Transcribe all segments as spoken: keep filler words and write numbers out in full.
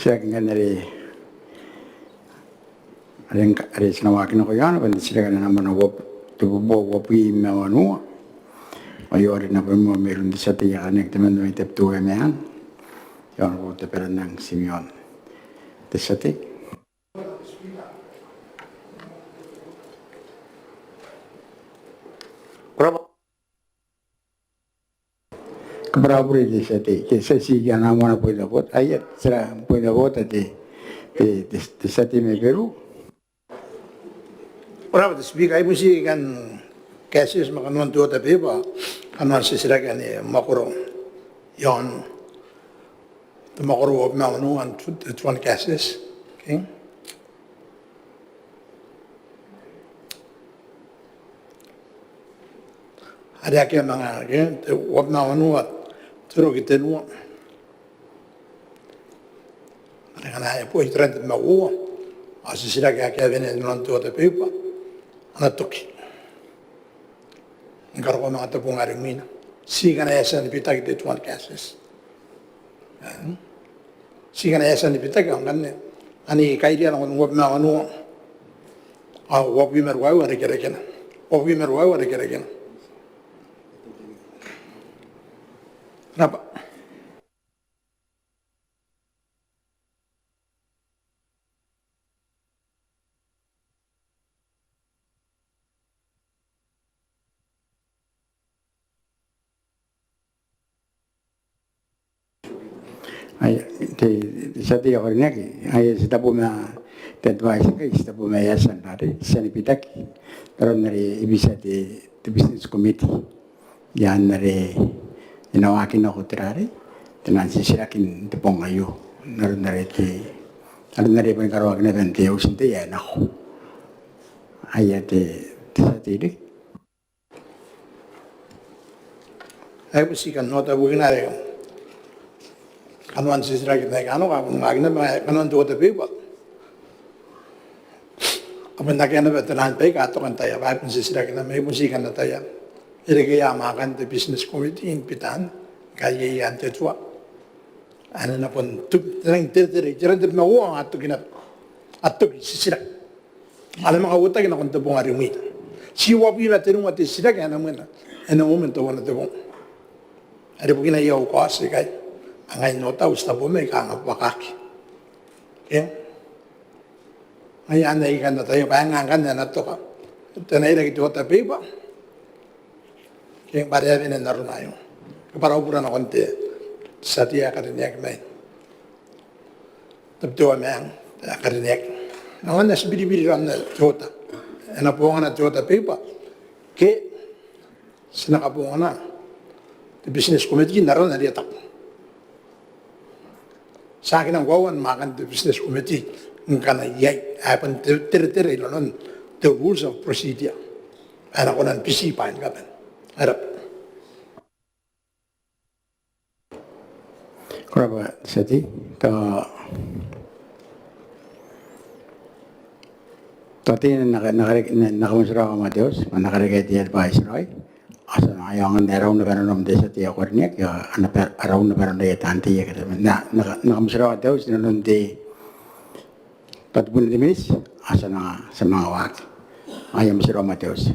titiraki ngkanne are, are ngka-, are ti na waaki nako iaona, bwa te titiraki ae nambwa uab-, tebubua uabwi ma wanua. Ao aio are nako moa mairoun te tia tei ae karineaki temanna mai Tabiteuea Meang. Iaon Ruo Teberanang Timeon. Te tia tei. Ko rabwa. Kabwara au bure te tia tei, ke ti a tii kanakoa moa ana point of order. Aia, tera point of order te, te, te, te tia tei mai Beru? Ko rabwa te Speaker, I bon tii kan kaetieti ma kanoan te order paper, kanoan titiraki ane mwakoro iaon te mwakoro uabwi ma wanua n te, te tuan kaetieti. Okay. Are akea manga, okay, te uabwi ma wanua, te roki tenua. Are ngkana e boo iteran te mwaua, ao titiraki ake a bane inanon te order paper, a na toki. Ni karokoa manga te bong are imwina. Ti kanga e a tia ni bitaki te tuan kaetieti. Ti kanga e a tia ni bitaki, ao ngkanne, ane kairiia nakon uabwi ma wanua. Ao uabwi ma ruaiwa are kerekena. Uabwi ma ruaiwa are kerekena. Rabwa. Aia, te, te tia tei ae karineaki, aia, ti tabo ma te advice ngkai, ti tabo ma e a tia n rare, ti a tia ni bitaki n aron are e bitia te, te business committee. Ia n are e na waaki nako te rare, te nang titiraki n te bong aio. N aron are te, n aron are e boni karaoaki naba n te auti n tei ae nako. Aia te, te tia tei riki. Ae bon tii kan nota bukina are kanoan titiraki n ae kanoan, kanoan te order paper. A bon akea naba te nang baika a toka n taia, bwa e bon titiraki naba, e bon tii kan ataia. E reke ia mwaakan te business committee n bitan, ngkai iai, iai n te tua. Ane na bon tu, te nang teretere, iteran te mwaua a toki naba. A toki titiraki. A na manga uotaki nakon te bong are imwina. Ti uabwi ma tenua te titiraki ae na mena. E na mena teuana te bong. Are bukina ae au kaoti ikai. Ngai n ota au tabo ma I kanga bwakaki. Okay? Ngaia anne I kan ataia bwa e nga ngkanne a na toka. Te na iraki te order paper. Okay, bwa are e a bane n arona aio. Kabwara au bure nakon te tia tei ae karineaki mai Tabiteuea Meang, ae karineaki. Nanona ti biribiri raona te order. E na bongana te order paper. Ke ti na kabongana te business committee n aron are e taku. Ti aki nang koaua mwaakan te business committee ngkana iai, ae bon te, teretere inanon te rules of procedure. Ae na kona n biti bwaai ni kabane. Ko rabwa. Ko rabwa te tia tei. Tao, tao tei n na, n na kareke, n na, n na kamotirawa ma te auti, ma n na kareke te advice raoi. A tia n aonga n ae raou naba nanom te tia tei ae karineaki, a na bwa, a raou naba nanon aia taan tei ake a na, na, na kamotirawa te auti nanon te, bwa tebwina te miniti, a tia n, a tia n manga waaki. Aia motirawa ma te auti.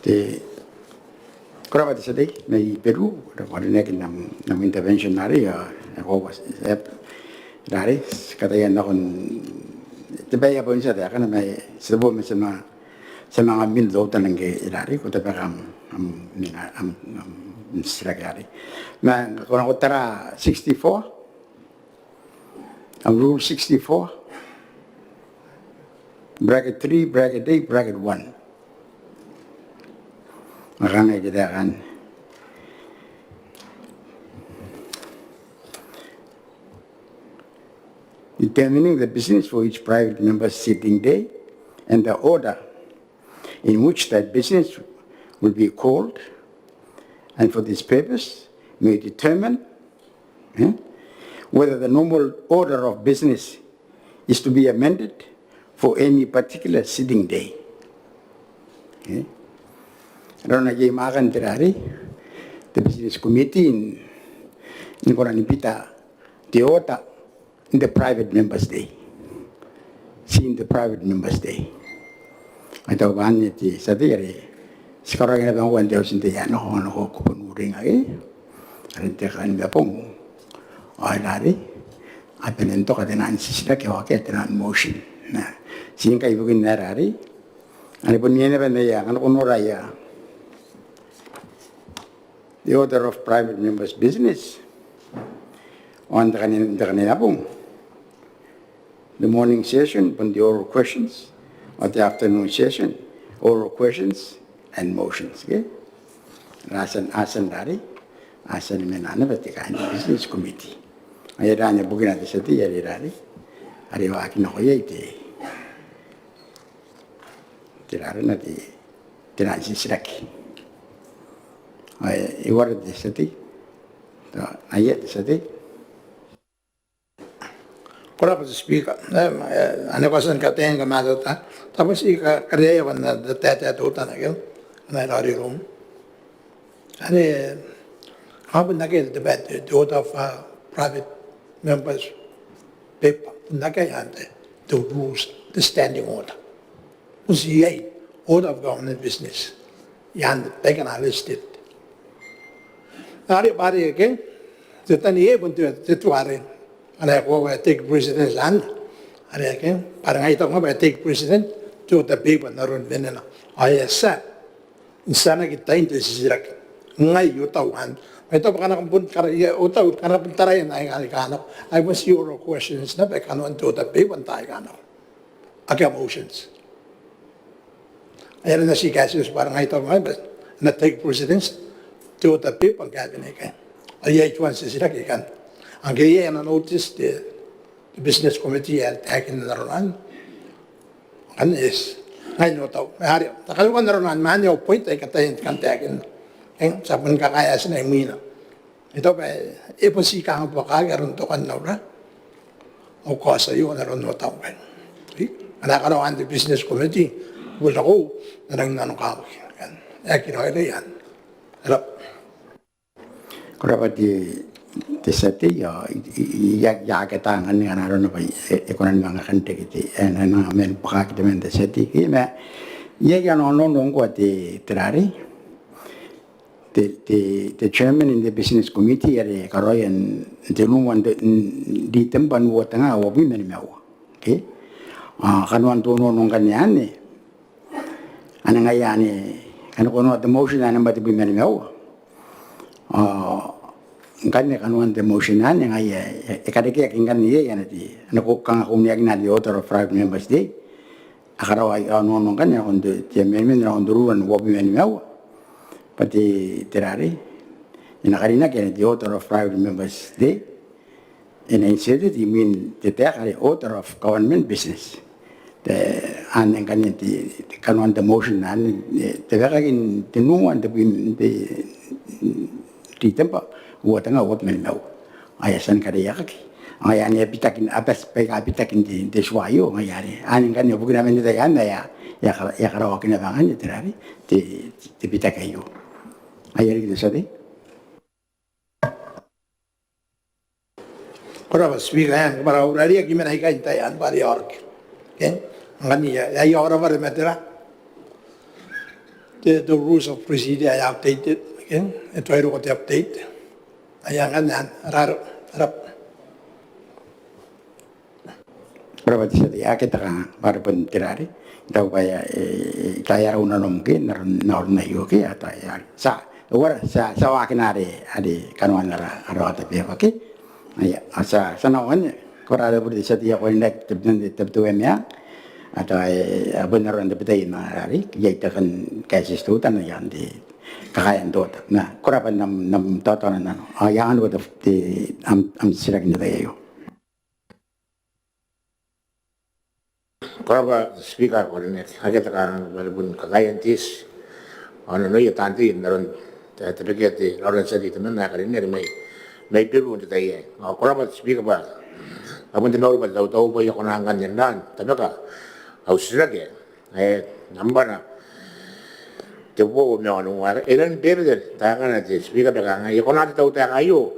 E, ko rabwa te tia tei mai Beru, ko rabwa n am, am intervention arei, ao e koaua, e, arei, ti kataia nakon te bwai ae bon tia taekana ma ti tebo ma ti a manga, ti a manga mimi teutana ngke arei, ko tabeka am, am, am, am titiraki arei. Ma ko na ko tara sixty-four, am rule sixty-four, bracket three, bracket A, bracket one. Ngkana e taekan, determining the business for each private member's sitting day and the order in which that business will be called, and for this purpose may determine, eh, whether the normal order of business is to be amended for any particular sitting day. Eh? Arona iai mwaakan te arei, te business committee n, n kona ni bita te order in the private members' day. Ti in the private members' day. Ao tao bwa anne te tia tei are ti karaoia naba ngkoa n te auti n tei ae nako, nako, ko bon uringa, eh? Are n te kainibabong. Ao e arei, a bane n toka te naan titiraki ao akea te naan motion. Na, ti ngkai ibukin ae arei, are bon iai naba n aia, ngkana ko noraia the order of private members' business. Ao n te kainibabong, the morning session, bon the oral questions, ao the afternoon session, oral questions and motions, okay? A tia n, a tia n arei, a tia ni mena naba te kain business committee. Ao e a tia n bukina te tia tei are arei, are e waaki nako iai te, te arei, te, te naan titiraki. Ao e uara te tia tei? Tao, aia te tia tei. Ko rabwa te Speaker. E, e, anne ko a tia ni kataia ni kamatata. Tao bwa ti ka, kariaia bwa N na taetae teutana ke N na iraorao iroum. Anne, a bon akea te, te, te order of, uh, private members' paper. N na akea iaan te, te rules, te standing order. Bon ti iai order of government business iaan te, baikana listed. Are bwa are ke, te tani e bon te, te tua are, are e koaua e take precedence anne. Are ke, bwa are ngai I taku ngai bwa e take precedence te order paper n aron wenena. Ao e a tia n tianaki tain te titiraki. Ngai I taku anne. Ngai I taku bwa ngkana kam bon kara, I a, I taku ngkana kam bon taraia n ae, ae kanako, ai bon ti oral questions naba, kanoan te order paper n taai aika a nako. Akea motions. Ai are N na ti kaetieti bwa are ngai I taku ngai bwa N na take precedence te order paper ngkai a bane ikai. Ao iai tuan titiraki ikanne. Ngke iai ana notice te, te business committee ae taekinna n arona. Ngkanne, yes. Ngai I taku. Are, ti a kanuka n arona, ma anne au point ae I kataia ni kan taekinna. Eng, ti a bon kakaea tinai imwina. I taku bwa e bon ti kanga buakaki aron tokan aura, au kaoti aio n aron au taku ngkai. Ngkana e karaoa n te business committee, I bon taku, N na rangi n nanokawaki. E aki raoiroi anne. Ko rabwa. Ko rabwa te, te tia tei, ao I, I, I, I aki, I aki ata ngkanne ngkana arona bwa e, e kona ni manga kan reke te, e, e na manga man buakaki te man te tia tei. Ke ma, I aki, I aki onoono ngkoa te, te arei, te, te, te chairman in the business committee are e karaoia n te ruwa n te, n Ritemba n uoua tenga uabwi ma nimaua. Okay? Ao kanoan te onoono ngkanne anne, anne ngaia anne, ngkana ko noora te motion anne namba tebwi ma nimaua. Ao ngkanne kanoan te motion anne ngaia e, e karekeaki ngkanne iai anne te, anne ko kanga ko uneakina te order of private members' day. A karaoa aia onoono ngkanne nakon te, te amendment nakon te ruwa n uabwi ma nimaua. Bwa te, te arei, e na karinaki anne te order of private members' day. E na inserted imwin te taeka are order of government business. Te, anne ngkanne te, te kanoan te motion anne, e, te bakakin te nuan te bwin te, Ritemba uoua tenga uabwi ma nimaua. Ao e a tia ni kareiakaki. Ao ngaia anne e a bitaki, a bati, baika a bitaki n te, te tua aio, ngaia are. Anne ngkanne bukina man te tai anne e a, e a kara, e a karaoaki naba ngkanne te arei, te, te bitaki aio. Aia riki te tia tei. Ko rabwa Speaker, e, ko rabwa, au rariaki mena ikai n tai anne bwa are e aoraki. Okay? Ngkanne e a, e a aoraki bwa are ma tera. The, the rules of procedure are outdated again. E tuai roko te update. Aia ngkanne, a raba. Ko rabwa te tia tei, akea te kanga bwa are bon te rari. Tao bwa e, e, tao e a rau nanom ke n aron, n aron aio ke, a tao e a rari. Ti a, e uara, ti a, ti a waakina are, are kanoan ara, ara order paper ke. Aia, a ti a, ti a nako ngkanne, ko rabwa te tia tei ae karineaki, Tabiteuea Meang. A tao e, a bon aron tabetai n aron are iai te kan kaetieti teutana i aan te kakaean te order. Ma ko rabwa n am, n am taotaona n nano. Ao I anganiko te, te, am, am titiraki n te tai aio. Ko rabwa Speaker ae karineaki, akea te kanga bwa are bon kakaean te eti ao nanoia taan tei n aron tabekia te raora n tia tei temanna ae karineaki mai, mai Beru n te tai aei. Ao ko rabwa Speaker bwa a bon te mauri bwa te tautau bwa I a kona ngkanne n tabeka au titiraki ae nambana tebwi ma onoua. E rangi ni bebete taekana te Speaker bwa kanga e kona te tautaeka aio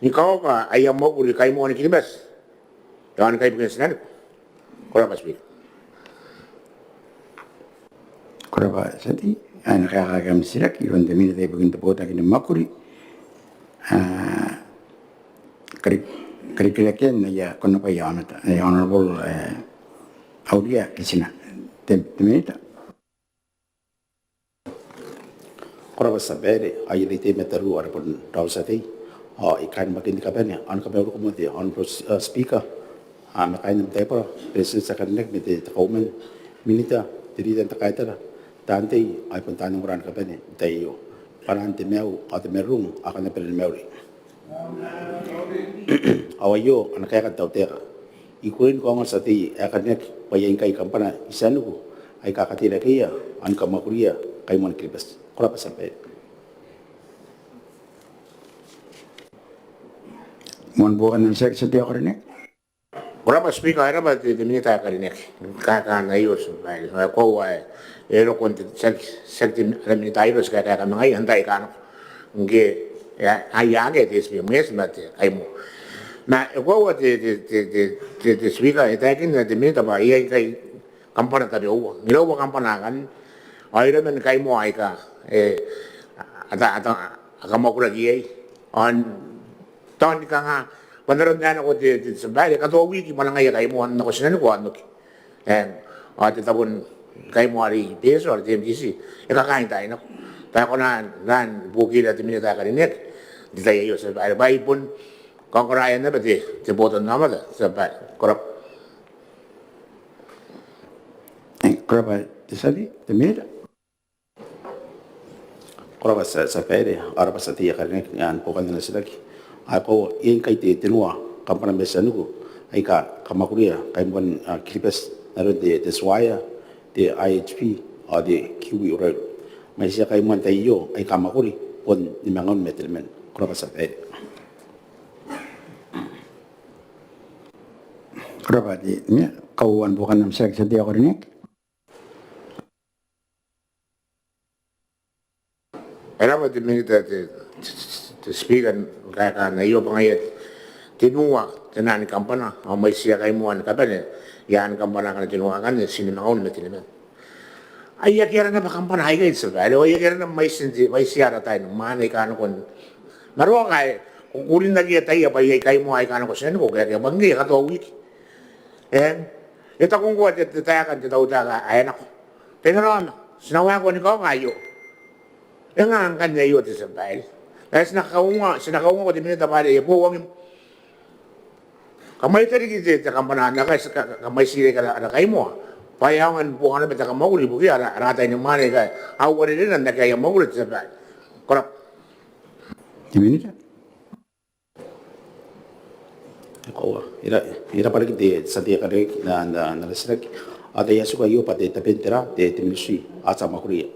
ni kaoka aia mwakuri kaimoa ni Kiribati iaon kaibuken tinaniku. Ko rabwa Speaker. Ko rabwa tia tei. Ao e na kaekaaki am titiraki iroun te Minita ibukin te botaki ni mwakuri, a, kari, karikirakean aia konabwai aomata, e, Honourable, e, Auria Kitina. Te, te Minita. Ko rabwa tia babaire, ao I a reitaki ma tariu are bon raou tia tei ao I kan mwakin ni kabane ao ni kamauriko moa te Honourable, a, Speaker, a, ma kaain am taibora, Beretitenti ae karineaki ma te, te Kauoman, Minita, te Leader n te Kaitara, taan tei, ao ai bon taan ongora ni kabane n te tai aio. Bwanaan te maiu ao te marurung ao kam na bane ni mauri. Ao aio ana kaeka te tautaeka. I kukurei ni kaongoa te tia tei ae karineaki bwa iai ngkai kambana i tinaniku aika katei rakeia ao ni kamwakuria kaimoa ni Kiribati. Ko rabwa tia babaire. Moan buokan am titiraki tia tei ae karineaki. Ko rabwa Speaker, e rabwa te, te Minita ae karineaki. Kaekaan aio tia babaire, e koaua ae e roko n te, tiaki, tiaki te, ara Minita aio ti kaekaeka ma ngaia n taai aika nako. Ngke e a, aia akea te eti ma te kaimoa. Ma e koaua te, te, te Speaker, e taekinna te Minita bwa iai ngkai kambana tabeua, iraua kambana akanne. Ao iraman kaimoa aika, e, a ta, a ta, a kamwakuraki iai. Ao n taon ni kanga bwa n aron ae nako te, te tia babaire, e katoa wiki bwa ngaia kaimoa n nako tinaniku ao n oki. Eng, ao te tabo ni kaimoa are i Betio are te M T C e kakaei n taai nako. Tao e kona n rang ni buokira te Minita ae karineaki n te tai aio tia babaire bwa ai bon kaongoraean naba te, te botannaomata tia babaire. Ko rabwa. Eng, ko rabwa te tia tei, te Minita. Ko rabwa tia, tia babaire, ao rabwa tia tei ae karineaki n buokan ana titiraki. Ao e koaua iai ngkai te, tenua kambana mai tinaniku aika kamwakuria kaimoan, a, Kiribati n aron te, te Swire, te I H P ao te Kiwi Rail. Mwaitiia kaimoa n te tai aio aika mwakuri bon nimangaun ma teniman. Ko rabwa tia babaire. Ko rabwa te, kauoua ni buokan am titiraki tia tei ae karineaki. E rabwa te Minita, te, te, te Speaker, n kaekaan aio bwa ngaia tenua tenaan kambana ao mwaitiia kaimoa ni kabane i aan kambana akana tenua akanne ti nimangaun ma teniman. Ai akea arana naba kambana aikai tia babaire, ai akea arana naba mwaitin te, mwaitiia ara tai ni mwaane aika nako n maroaka ae ko kukurinakia taia bwa iai kaimoa aika nako tinaniku ke akea, bwa ngke e katoa wiki. Eng, e taku ngkoa te, te taeka n te tautaeka ae nako. Tai raraoma, ti na waekoa ni kaoka aio. E nga ngkanne aio te tia babaire? Ae ti na kaunga, ti na kaunga ko te Minita bwa are e boou angim. Kamwaita riki te, te kambana ae nako, ka, ka, kamwaiti riki ara, ara kaimoa bwa e aonga ni buokana naba te kamwakuri ibukiia ara, ara tai ni mwaane aika a uarereke n akea aia mwakuri tia babaire. Ko rabwa. Te Minita. Koaua, e ra, e rabwa riki te tia tei ae karineaki n, n, n ana titiraki. Ao tai ae tiku aio bwa te, tabena te ra, te, te Ministry, ao ti a mwakuria.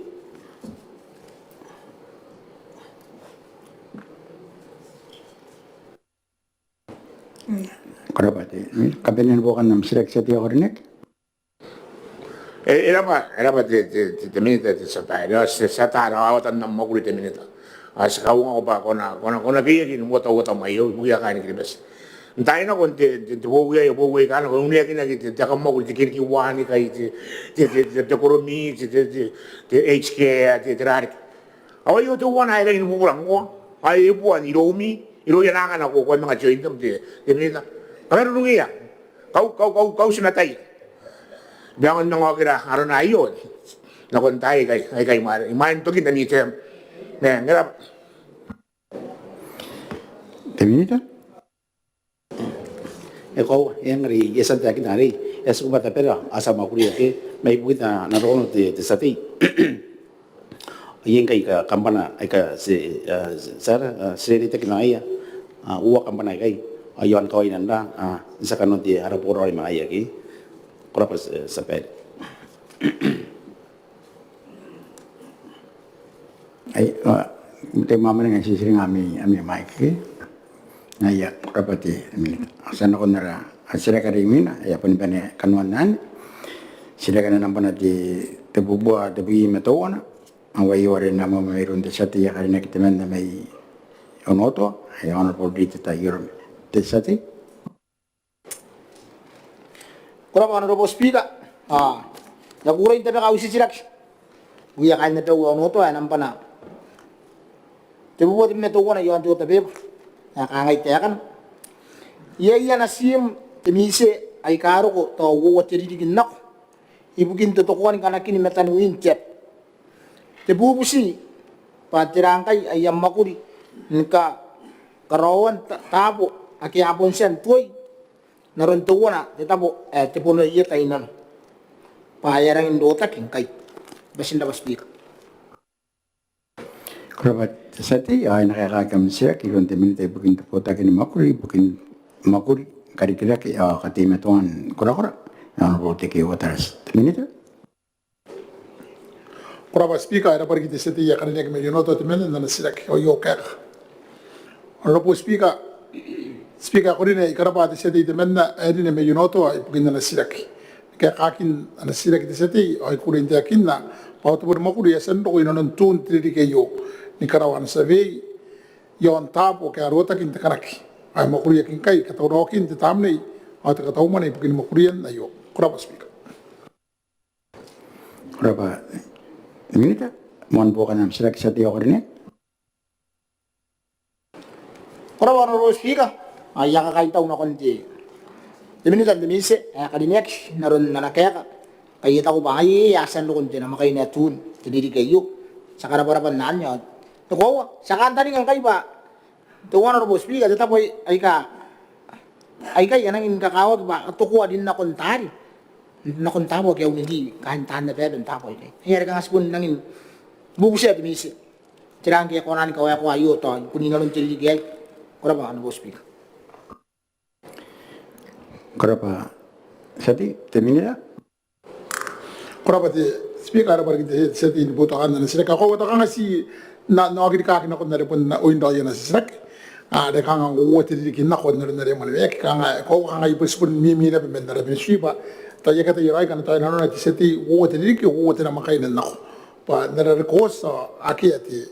Ko rabwa te, kabanean buokan am titiraki tia tei ae karineaki. E, e rabwa, e rabwa te, te, te, te Minita, te tia babaire. Ti, ti ata rawawata n am mwakuri te Minita. Ao ti kaungako bwa ko na, ko na, ko na keiaki ni uotauota mwaio ibukiia kaain Kiribati. n taai nako n te, te, te bowi aio, bowi aika a nako, uneakinaki te, te kamwakuri, te kiriki wanikai, te, te, te, te, te koromi, te, te, te, te aged care, te, te rariki. Ao aio teuana ae rangi ni bubura ngkoa, ao e bua n iroumi, irouia naakana ko, ko a manga join am te, te minita. Kamarurungia, kau, kau, kau, kauti mataia. Bia aonga n okira arona aio nakon taai aikai, aikai imwain, imwain tokin ami term. Ngaia, ngaia. Te minita? E koaua, e ngae are e a tia n taekinna arei, e a tiku ma tabera, a tia ni mwakuria ke, ma ibukin ana roko te, te tia tei. Iai ngkai kambana aika ti, a, ti, ti, a, ti reitaki ma ngaia, a, uoua kambana aikai, a, iaon kawai n ra, a, ti a kanoa te ara boraoi ma ngaia ke. Ko rabwa, e, tia babaire. Ai, a, te mwamwananga, titiringa ami, ami mic ke. Ngaia, ko rabwa te minita. Ti a nakon ara, a, titiraki are imwina, e a boni bane kanoan anne. Titiraki nambana te, tebubua tebwi ma teuana. Ao aio are e na mwamwa mairoun te tia tei ae karineaki temanna mai Onotoa, ae Honourable Riteta Iorome. Te tia tei. Ko rabwa Honourable Speaker. A, I a kukurei n tabeka au titiraki ibukiia kaain abau ae Onotoa, ae nambana tebubua tebwi ma teuana iaon te order paper ae kangai taekana. Iai ana tiim te MISE aika roko tao uoua te ririki n nako ibukin totokoan kanakin mataniwin te ab. Te bubuti bwa tera ngkai aia mwakuri ni ka, karaoan ta, taabo ake a bon tia n tuai n aron teuana te tabo ae te bono ieta i nano, bwa e a rangi n rotaki ngkai. Bati n rabwa Speaker. Ko rabwa te tia tei, ao e na kaekaaki am titiraki iroun te minita ibukin te botaki ni mwakuri ibukin mwakuri, karikirake ao kateimatoan korakora, ae Honourable Teke Watarati. Te minita. Ko rabwa Speaker, e rabwa riki te tia tei ae karineaki mai Onotoa temanna n ana titiraki. Ao aio kaeka. Honourable Speaker, Speaker ae ko rine, I karabwa te tia tei temanna ae rine mai Onotoa ibukin ana titiraki. Ni kaekaakin ana titiraki te tia tei, ao I kukurei n taekinna bwa au tabo ni mwakuri e a tia n roko inanon Tuun te ririki aio ni karaoa ana survey iaon taabo ake a rotaki n te kanaki ae mwakuriaki ngkai, katauraoakin te tamnei ao te katau mwane ibukin mwakurian aio. Ko rabwa Speaker. Ko rabwa minita. Moan buokan am titiraki tia tei ae ko rine. Ko rabwa Honourable Speaker, ao I a kakaitau nakon te, te minita n te MISE ae karineaki n aron ana kaeka, ngkai e taku bwa ngaia e a tia n roko n te namwakaina ae Tuun te ririki aio. Ti a karabwarabwa n anne. Ao te koaua, ti a kantaninga ngkai bwa te Honourable Speaker, te tabo aika, aikai a nangi ni kakawaki bwa a tokoa rin nakon taari, nakon taabo ake a uniki kaain taan abaaba n taabo aikai. Ai are kanga ti bon nangi ni bubutia te MISE, tera ngke e kona ni kawaekoa aio tao ibukin inanon te ririki aei. Ko rabwa Honourable Speaker. Ko rabwa tia tei. Te minita. Ko rabwa te Speaker, e rabwa riki te tia tei ni buokan ana titiraki. Ao ko ataia kanga ti na, na okirikaki nakon are bon oin raoi ana titiraki. Are kanga uoua te ririki n nako n aron are e mwaneweaki. Kanga, ko, kanga I bon, ti bon mimi naba man ara ministry bwa tao e aki ataia raoi ngkana tao e nanona te tia tei uoua te ririki, uoua te namwakaina n nako. Bwa n ara records ao akea te,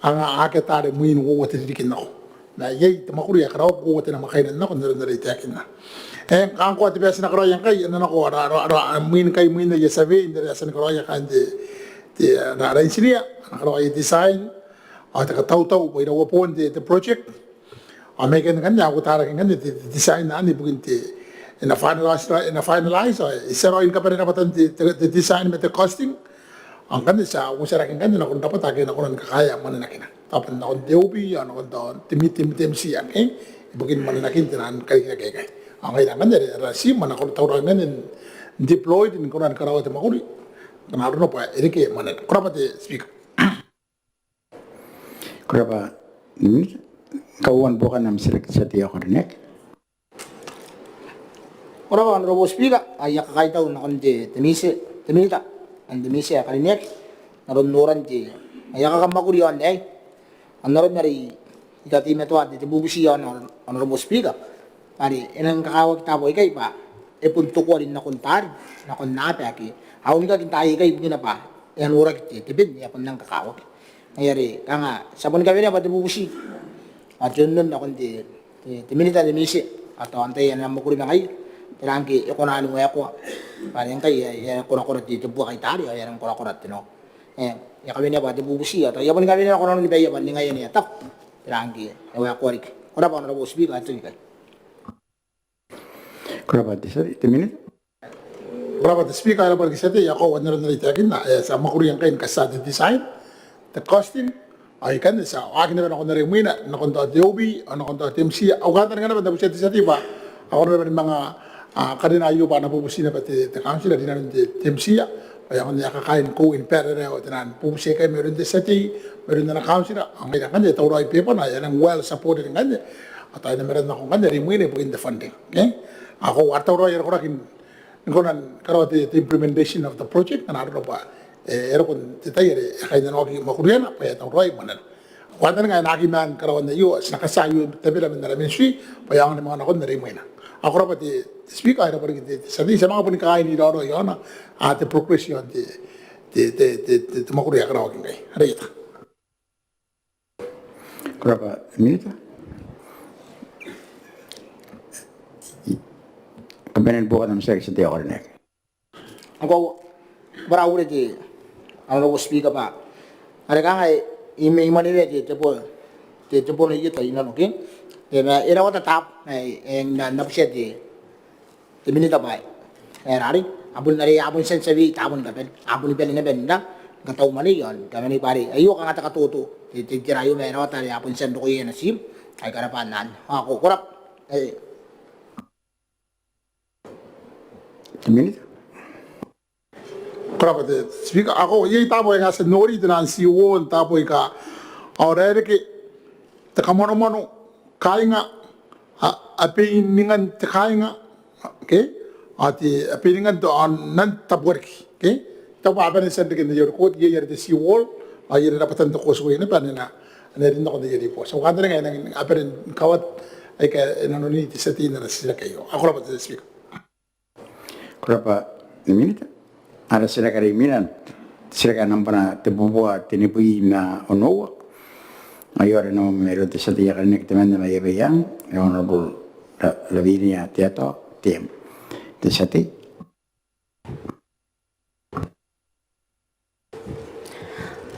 kanga akea taari mwin uoua te ririki n nako. Ma iai te mwakuri ae karaoaki uoua te namwakaina n nako n aron are I taekinna. E, ngkoa te bwai ae ti na karaoia ngkai, e na nako ara, ara, ara, mwin ngkai mwin aia survey, n are a tia ni karaoia kaain te, te, ara, ara engineer, a na karaoa aia design, ao te katautau bwa iraua boon te, te project. Ao mai ikanne ngkanne, a uotarake ngkanne te, te design anne ibukin te, e na finalize, e na finalize, ao e tia raoi ni kabane rabwatan te, te, te design ma te costing. Ao ngkanne ti a uotarake ngkanne nakon rabwata ake e na kona ni kakaea mwanenakina. Tao bwa nakon te OB, ao nakon tao te MIT, te MIT, te MIT ake, ibukin mwanenakin taian karikirake aikai. Ao ngaira ngkanne, ara team a na kona tauraoi ngkanne n deploy, ni kona ni karaoa te mwakuri. Ngkana arona bwa e reke mwanena. Ko rabwa te Speaker. Ko rabwa te minita. Kauoua ni buokan am titiraki tia tei ae ko rine. Ko rabwa Honourable Speaker, ao I a kakaitau nakon te, te MISE, te minita, ao te MISE ae karineaki n aron noran te, aia kakamwakuri iaon aei. Ao n aron are I kateimatoa te, te bubuti iaon Honourable Speaker, are e nang kakawaki taabo aikai bwa e bon tokoa rin nakon taari, nakon aaba ake a unikaki n taai aikai ibukina bwa e a noraki te, te ben, e a bon nang kakawaki. Ngaia are kanga ti a boni kawenea bwa te bubuti ao te onon nakon te, te, te minita n te MISE Ao tao antai ae na mwakuri ma ngaia, tera ngke e kona ni waekoa bwa are ngkai e a korakora te, te buaka i taari ao e a rang korakora te nao. E a kawenea bwa te bubuti ao tao e a boni kawenea nako nanoni baia bwa ningai anne e a taku, tera ngke e waekoa riki. Ko rabwa Honourable Speaker, ao tao ikai. Ko rabwa te tia tei. Te Minita. Ko rabwa te Speaker, e rabwa riki te tia tei. Ao koaua n aron are I taekinna, e a tia mwakuri ngkai ni katia te design, te costing, ao ikanne ti a waaki naba nakon are imwina, nakon tao te OB ao nakon tao te MCIA. Au kantaninga naba n tabutia te tia tei bwa a kona naba ni manga karina aio bwa a na bubuti naba te, te council rinanon te, te MCIA. Ao e aonga n kakaea ni go in parallel ao taian bubuti aikai mairoun te tia tei, mairoun ana council, ao ngaira ngkanne e tauraoi bebana, e a nang well supported ngkanne. Ao tao e na mena nako ngkanne are imwina ibukin te funding. Ao koaua a tauraoi are koraki ni kona ni karaoa te, te implementation of the project, ngkana arona bwa e roko n te tai are e kainnanoaki mwakuriana bwa e a tauraoi mwanena. Au kantaninga e na aki maan karaoan aio, ti na katia aio tabera man ara ministry bwa e aonga ni manga nakon are imwina. Ao ko rabwa te, te Speaker, e rabwa riki te, te tia tei, ti a manga boni kaain iraorao iaona te progress iaon te, te, te mwakuri ae karaoaki ngkai. Are i eta. Ko rabwa Minita. Kabanean buokan am titiraki te tia tei ae karineaki. Ao koaua, bwa ara uarereke Honourable Speaker bwa are kanga e, I mwaneweia te, te bo, te, te bono ieta i nano ke e rawata taabo ae e na, na butia te te Minita bwa e, e rarei a bon, are a bon tia n tia wei taabo ni kabane, a boni bane naba n ra ni katau mwanei ao ni kamanei bwa are aio kanga te katoto, te, te, te raio ma e rawata are a bon tia n roko iai ana tiim aika rabwa n anne. Ao ko, ko rabwa. Te Minita. Ko rabwa te Speaker. Ao koaua iai taabo aika a tia n nori te nang seawall, taabo aika a rereke, te kamonomono, kaainga, a, abeiningan te kaainga, okay? Ao te abeiningan te, ao nang tabuariki, okay? Tao bwa a bane n tia n reke n aia orekoti, iai are te seawall, ao iai are rabwatan te causeway naba ane e na, ane e rin nako n aia ribooti. Au kantaninga e nang, a bane ni kawai aika e nanoni te tia tei n ana titiraki aio. Ao ko rabwa te Speaker. Ko rabwa te Minita. Ara titiraki are imwina, titiraki ae nambana tebubua tenibwi ma onoua. Aio are e na mena mairoun te tia tei ae karineaki temanna mai Abaiang, Honourable Lavinia Teatao Teem. Te tia tei.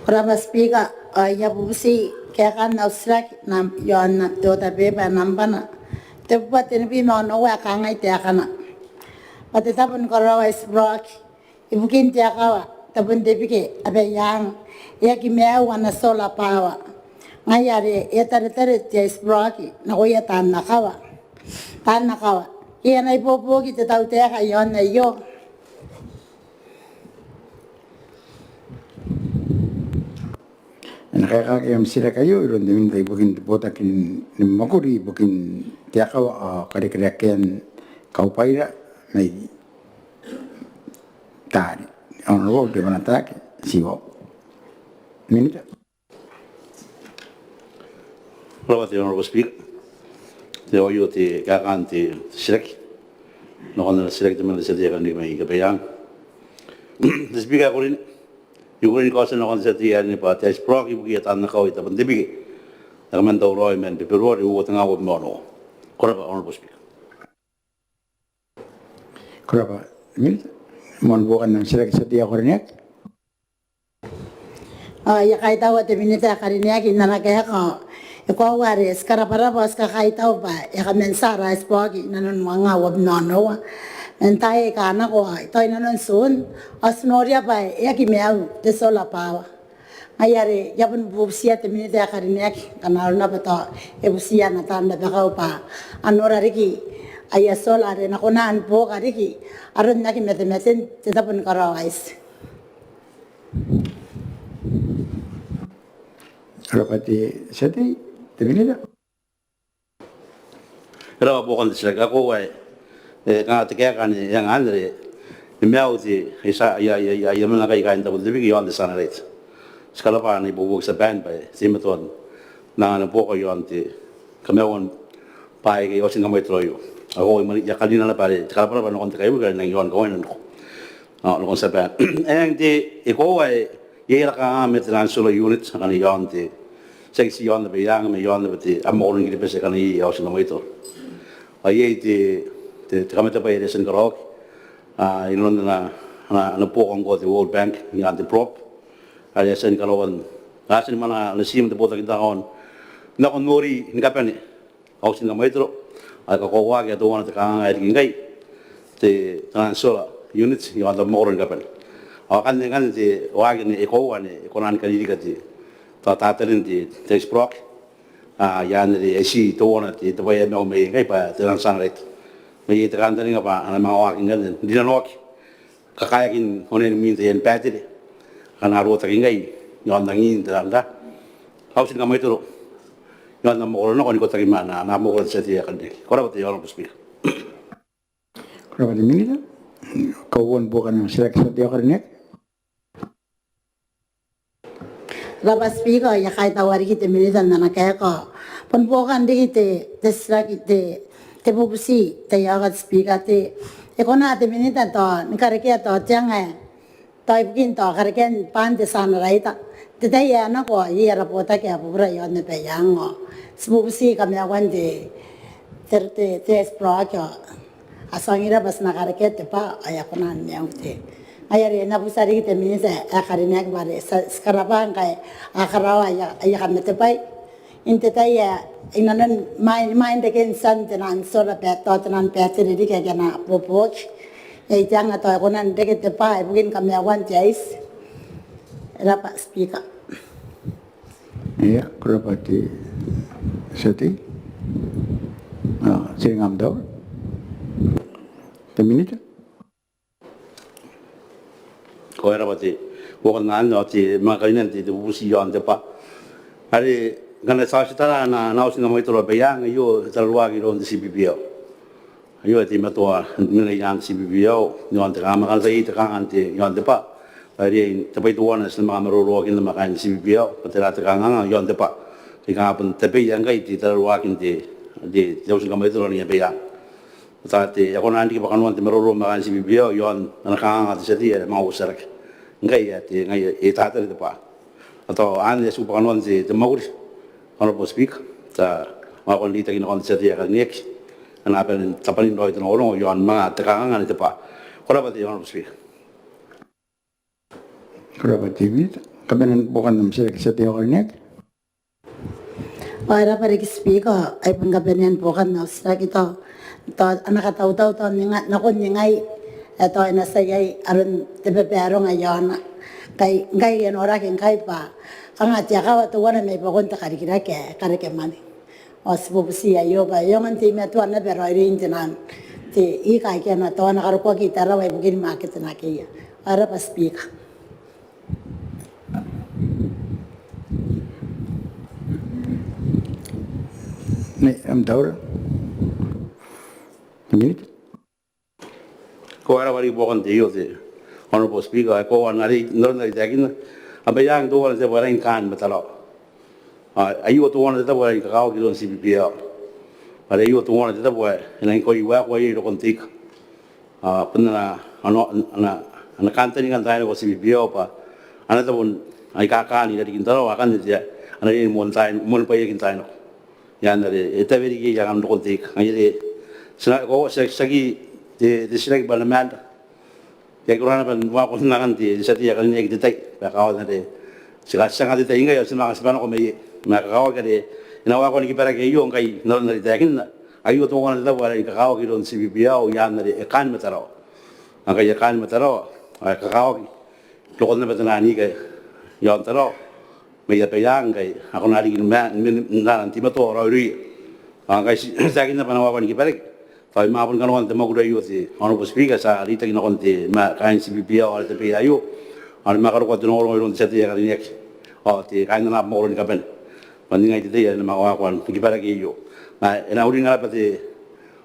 Ko rabwa Speaker, ao I a bubuti kaekaan au titiraki iaon te order paper ae nambana tebubua tenibwi ma onoua ae kangai taekana. Bwa te tabo ni karaoa ae ti buroki ibukin te akawa Tabon te Bike Abaiang e aki maiu ana solar power. Ngaia are e a taretare te aitiburoaki nakoia taan akawa, taan akawa. Ke e na ibuobuoki te tautaeka iaon aio? E na kaekaaki am titiraki aio iroun te Minita ibukin te botaki ni mwakuri ibukin te akawa ao karikirakean kaubwaira mai taari, Honourable Ribanataake Tiwau. Minita. Ko rabwa te Honourable Speaker. Te aio te kaekaan te titiraki nakon ana titiraki temanna te tia tei ae karineaki mai Abaiang. Te Speaker ae ko rine, I kukurei ni kaotia nakon te tia tei ae rine bwa te aitiburoaki ibukia taan akawa i Tabon te Bike e a kaman tauraoi man Beberuare uoua tenga uabwi ma onoua. Ko rabwa Honourable Speaker. Ko rabwa Minita. Moan buokan am titiraki te tia tei ae ko rine. Ao I a kaitaua te Minita ae karineaki n ana kaeka. E koaua are ti karabwarabwa ao ti kakaitau bwa e a kaman tia ara aitiburoaki inanon uangaun uabwi ma onoua. Man taai aika a nako ao I taku inanon Tiun ao ti noria bwa e aki maiu te solar power. Ngaia are I a bon bubutia te Minita ae karineaki ngkana arona bwa tao e butiia ana taan rabakau bwa a nora riki aia solar are e na kona ni buoka riki aron aki matematen te tabo ni karaoa aiti. Ko rabwa te tia tei. Te Minita. E rabwa buokan te titiraki. Ao koaua e, kanga te kaeka anne e anga anne are e maiu te, aia, aia, aia, aia mena ngkai kaain Tabon te Bike iaon te generator. Ti karabwa ana ibuobuoki Tiaban bwa e teimatoa n anga ana buoka iaon te kamaiuan bwaai aike a oti ni kamwaitoro aio. Ao koaua I a karina naba are te karabwarabwa nakon te kaibuke are e nang iaon kawaina nako, ao nakon Tiaban. Eng te, e koaua e iai ara kanganga ma te nang solar unit akana iaon te, tiaki ti iaon Abaiang ma iaon naba te, a mwakoro ni Kiribati akana iai a oti ni kamwaitoro. Ao iai te, te, te kamatebwai are e a tia ni karaoaki inanon ana, ana, ana buoka ngkoa te World Bank i aan te PROP, are e a tia ni karaoan, a tia ni mwananga natim te botaki n taaon nakon nori ni kabane, auti ni kamaitoro, ao e kakoauaki ae teuana te kanganga ae riki ngkai te, te solar unit i aon abamwakoro ni kabane. Ao akanne ngkanne te waaki anne e koaua anne e kona ni karirika te, tao tataren te, te ice block. Ao iai anne are e tii teuana te, te bwai ae maiu mai ngkai bwa te nang generator. Ma iai te kantaninga bwa a na manga waaki ngkanne n rinanoaki kakaeakin onean mwin taian battery akana rotaki ngkai i aon angin te nang auti ni kamaitoro i aon abamwakoro nako n ikotaki ma ana, ana abamwakoro te tia tei ae karineaki. Ko rabwa te Honourable Speaker. Ko rabwa te Minita. Kauoua ni buokan am titiraki te tia tei ae karineaki. Ko rabwa Speaker, I a kaitaua riki te Minita n ana kaeka. Bon buokan riki te, te titiraki te, te bubuti te tia tei ae karineaki Speaker, te, e kona te Minita tao ni karekea tao te anga ae tao ibukin tao karekean bwaan te generator. Te tai ae nako ao iai ara botaki ae bubura i aon Abaiang ao ti bubuti kamaiuan te, te, te, te ice block ao a tuangira bwa ti na karekea te bwaa ao e a kona ni maiu te. Ngaia are e na butia riki te Minita ae karineaki bwa are ti, ti karabwa ngkai a karaoa aia, aia kamatebwai n te tai ae inanon imwain, imwain reken tian te nang solar bat, tao te nang battery riki ake a na boboaki. Iai te anga tao e kona n reke te bwaa ibukin kamaiuan te aiti. E rabwa Speaker. Ia, ko rabwa te tia tei. Ao, Tia Ngam Taura. Te Minita. Ko rabwa te, buokan anne ao te manga kainan te, te bubuti i aon te bwaa. Are ngkana ti a tia n tara ana, ana auti ni kamaitoro Abaiang aio e tararuaki iroun te CPPL. Aio e teimatoa n mena i aan te CPPL i aon te kanganga ma ngkana tao iai te kanganga n te, i aon te bwaa, are te bwai teuana ae ti na manga maroroakinna ma kaain te CPPL bwa tera te kanganga i aon te bwaa. Te kanganga bon tabeia ngkai te tararuakin te, te, te auti ni kamaitoro i Abaiang. Tao te, e a kona n riki bwa kanoan te maroro ma kaain te CPPL i aon ana kanganga te tia tei ae e manga uotia rake. Ngkai e a te, ngaia e tatare te bwaa. Ao tao anne e tiku bwa kanoan te, te mwakuri, Honourable Speaker. Ti a waekoa n reitaki nakon te tia tei ae karineaki ana bane n tabwanin raoi te rongorongo i aon manga te kanganga n te bwaa. Ko rabwa te Honourable Speaker. Ko rabwa te Minita. Kabanean buokan am titiraki te tia tei ae karineaki. Ao e rabwa riki Speaker, ai bon kabanean buokan au titiraki tao, tao ana katautau tao ninga, nakon ningai, e tao e na tia iai aron te babaronga i aona. Ngkai, ngkai e noraki ngkai bwa kanga te akawa teuana mai buakon te karikirake ae kareke mwane. Ao ti bubuti aio bwa e aonga n teimatoa naba raoiroin te nang, te ika aike a na tao a na karokoaki i Tarawa ibukin makete nakeia. Ao e rabwa Speaker. Nei, am taura. Minita. Ko rabwa riki buokan te io te Honourable Speaker, ae koaua n aron are I taekinna, Abaiang teuana te tabo ae rangi ni kaan ma Tarawa. Ao aio teuana te tabo ae rangi ni kakawaki iroun te CPPL. Are aio teuana te tabo ae e rangi ni koaua waekoa iai rokon te ika. Ao bon ana, ana, ana, ana kantaninga n taai nako te CPPL bwa a na tabo aika kaan i rarikin Tarawa, akanne te, a na riai ni moan taai, moan bwaiaki n taai nako. Iaan are e tabe riki iai angam rokon te ika. Ngaia are ti na, ko, ti, ti aki te, te titiraki bwa ana maan. I aki kona naba ni waekoa n angan te, te tia tei ae karineaki te tai bwa e kakawaki are ti ka, ti anga te tai ngkai ao ti manga tibwa nako mai iai. Ma e kakawaki are e na waekoa ni kibaraki aio ngkai n aron are I taekinna. Aio teuana te tabo ae rangi ni kakawaki iroun te CPPL iaan are e kaan ma Tarawa. Ao ngkai e kaan ma Tarawa ao e kakawaki rokon naba te nang ika i aon Tarawa mai Abaiang ngkai a kona riki ni maan, n, n, n, n teimatoa raoiroia. Ao ngkai ti, ti taekinna bwa e na waekoa ni kibaraki. Tao imwain bon kanoan te mwakuri aio te Honourable Speaker, ti a reitaki nakon te, ma, kaain CPPL ao ara tabeia aio. Ao ni manga karokoa te rongorongo iroun te tia tei ae karineaki ao te kaain ana mwakoro ni kabane bwa n ningai te tai ae e na manga waekoa ni kibaraki aio. Ma e na uringa naba te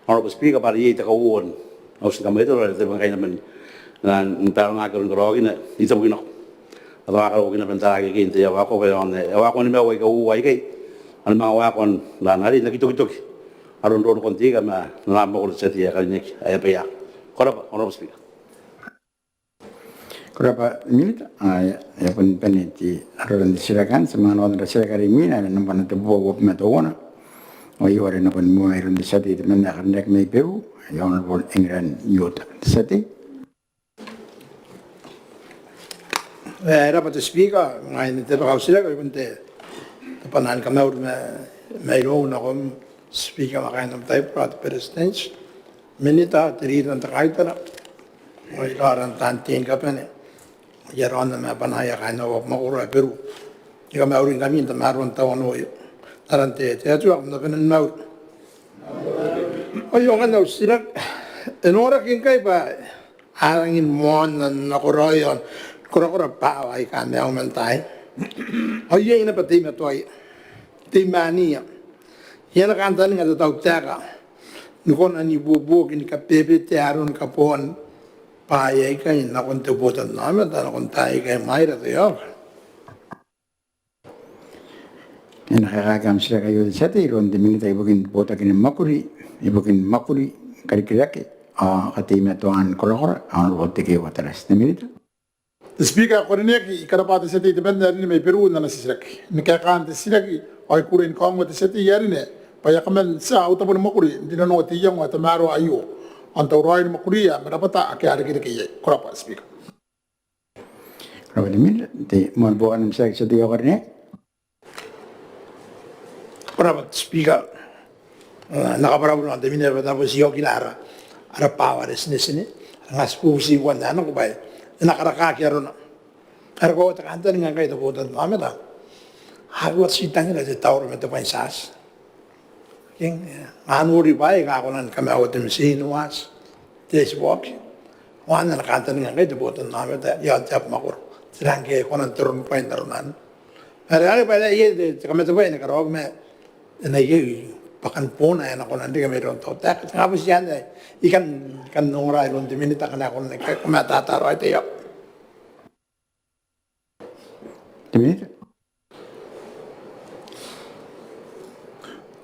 Honourable Speaker bwa are iai te kauoua n auti ni kamaitoro are tabe ngkai naba ni, n, n barongaaki aron karaoakina i tabuki nako. Ao tao a karokoaki naba n taraaki ake n te aoa ae koaua bwa e aonga, e waekoa ni maiu aika uoua aikai. Ao ni manga waekoa n, n, n aki tokitoki aron rorokon te ika ma ana mwakoro te tia tei ae karineaki ae Abaiang. Ko rabwa Honourable Speaker. Ko rabwa Minita. Ao e a bon bane te, aroran te titiraki anne, ti a manga nakon ara titiraki are imwina, are nambwana te bubua uabwi ma teuana. Ao aio are nako ni moa iroun te tia tei temanna ae karineaki mai Beru, ae Honourable England Iuta. Te tia tei. E rab'a te Speaker, ngaia anne te bwai ae au titiraki, ao I bon tabeka ni kamauri ma, mairoun nakoim Speaker ma kaain am taibora, te Beretitenti, Minita, te Leader n te Kaitara, ao iraorao taan tei ni kabane, ao iraorao ma banaia kaain au mwakoro ae Beru. I kamauringkami n tamaroan te tawanou aio n aran te, te Atua kam na bane ni mauri. Ao aio ngkanne au titiraki. E noraki ngkai bwa a rangi ni moanna nakoraoi aon korakora bwa aika a maiu man taai. Ao iai naba teimatoaia, teimaniia, iai ana kantaninga te tautaeka ni kona n ibuobuoki ni kabebetea aron kaboan bwaai aikai nakon te botannaomata nakon taai aikai, mwaira te Aoka. E na kaekaaki am titiraki aio te tia tei iroun te Minita ibukin botaki ni mwakuri, ibukin mwakuri, karikirake ao kateimatoan korakora, Honourable Tekeeua Tarati. Te Minita. Te Speaker ae ko rineaki, I karabwa te tia tei temanna ae rine mai Beru n ana titiraki. Ni kaekaan te titiraki ao I kukurei ni kaongoa te tia tei ae rine bwa e a kaman tia au tabo ni mwakuri n rinanoa te iango ae tamaroa aio ao n tauraoi ni mwakuria ma rabwata ake a irekereke iai. Ko rabwa Speaker. Ko rabwa te Minita. Te moan buokan am titiraki te tia tei ae ko rineaki. Ko rabwa te Speaker. N na kabwarabwara nakon te Minita bwa e tabe n tia okira ara, ara bwaawa are tinetine, ara ngati bubuti ibuan ae nako bwa e na karakaaki arona. Are koaua te kantaninga ngkai te botannaomata, a aki oti tangira te taura ma te bwaintiati. Eng, a nori bwaai aika a kona ni kamaiua te mitiin, uati, te aitibuaki. Ao ana kantaninga ngkai te botannaomata iaon te abamwakoro, tera ngke e kona n toronibwai n aron anne. Are, are bwa e na iai te, te kamatebwai ae na karaoaki ma e na iai bwakan boona ae na kona n reke mairoun te tautaeka. Te nga bubuti anne ae I kan, I kan ongora iroun te Minita ngkana e kona ni kamatata raoi te iango. Te Minita.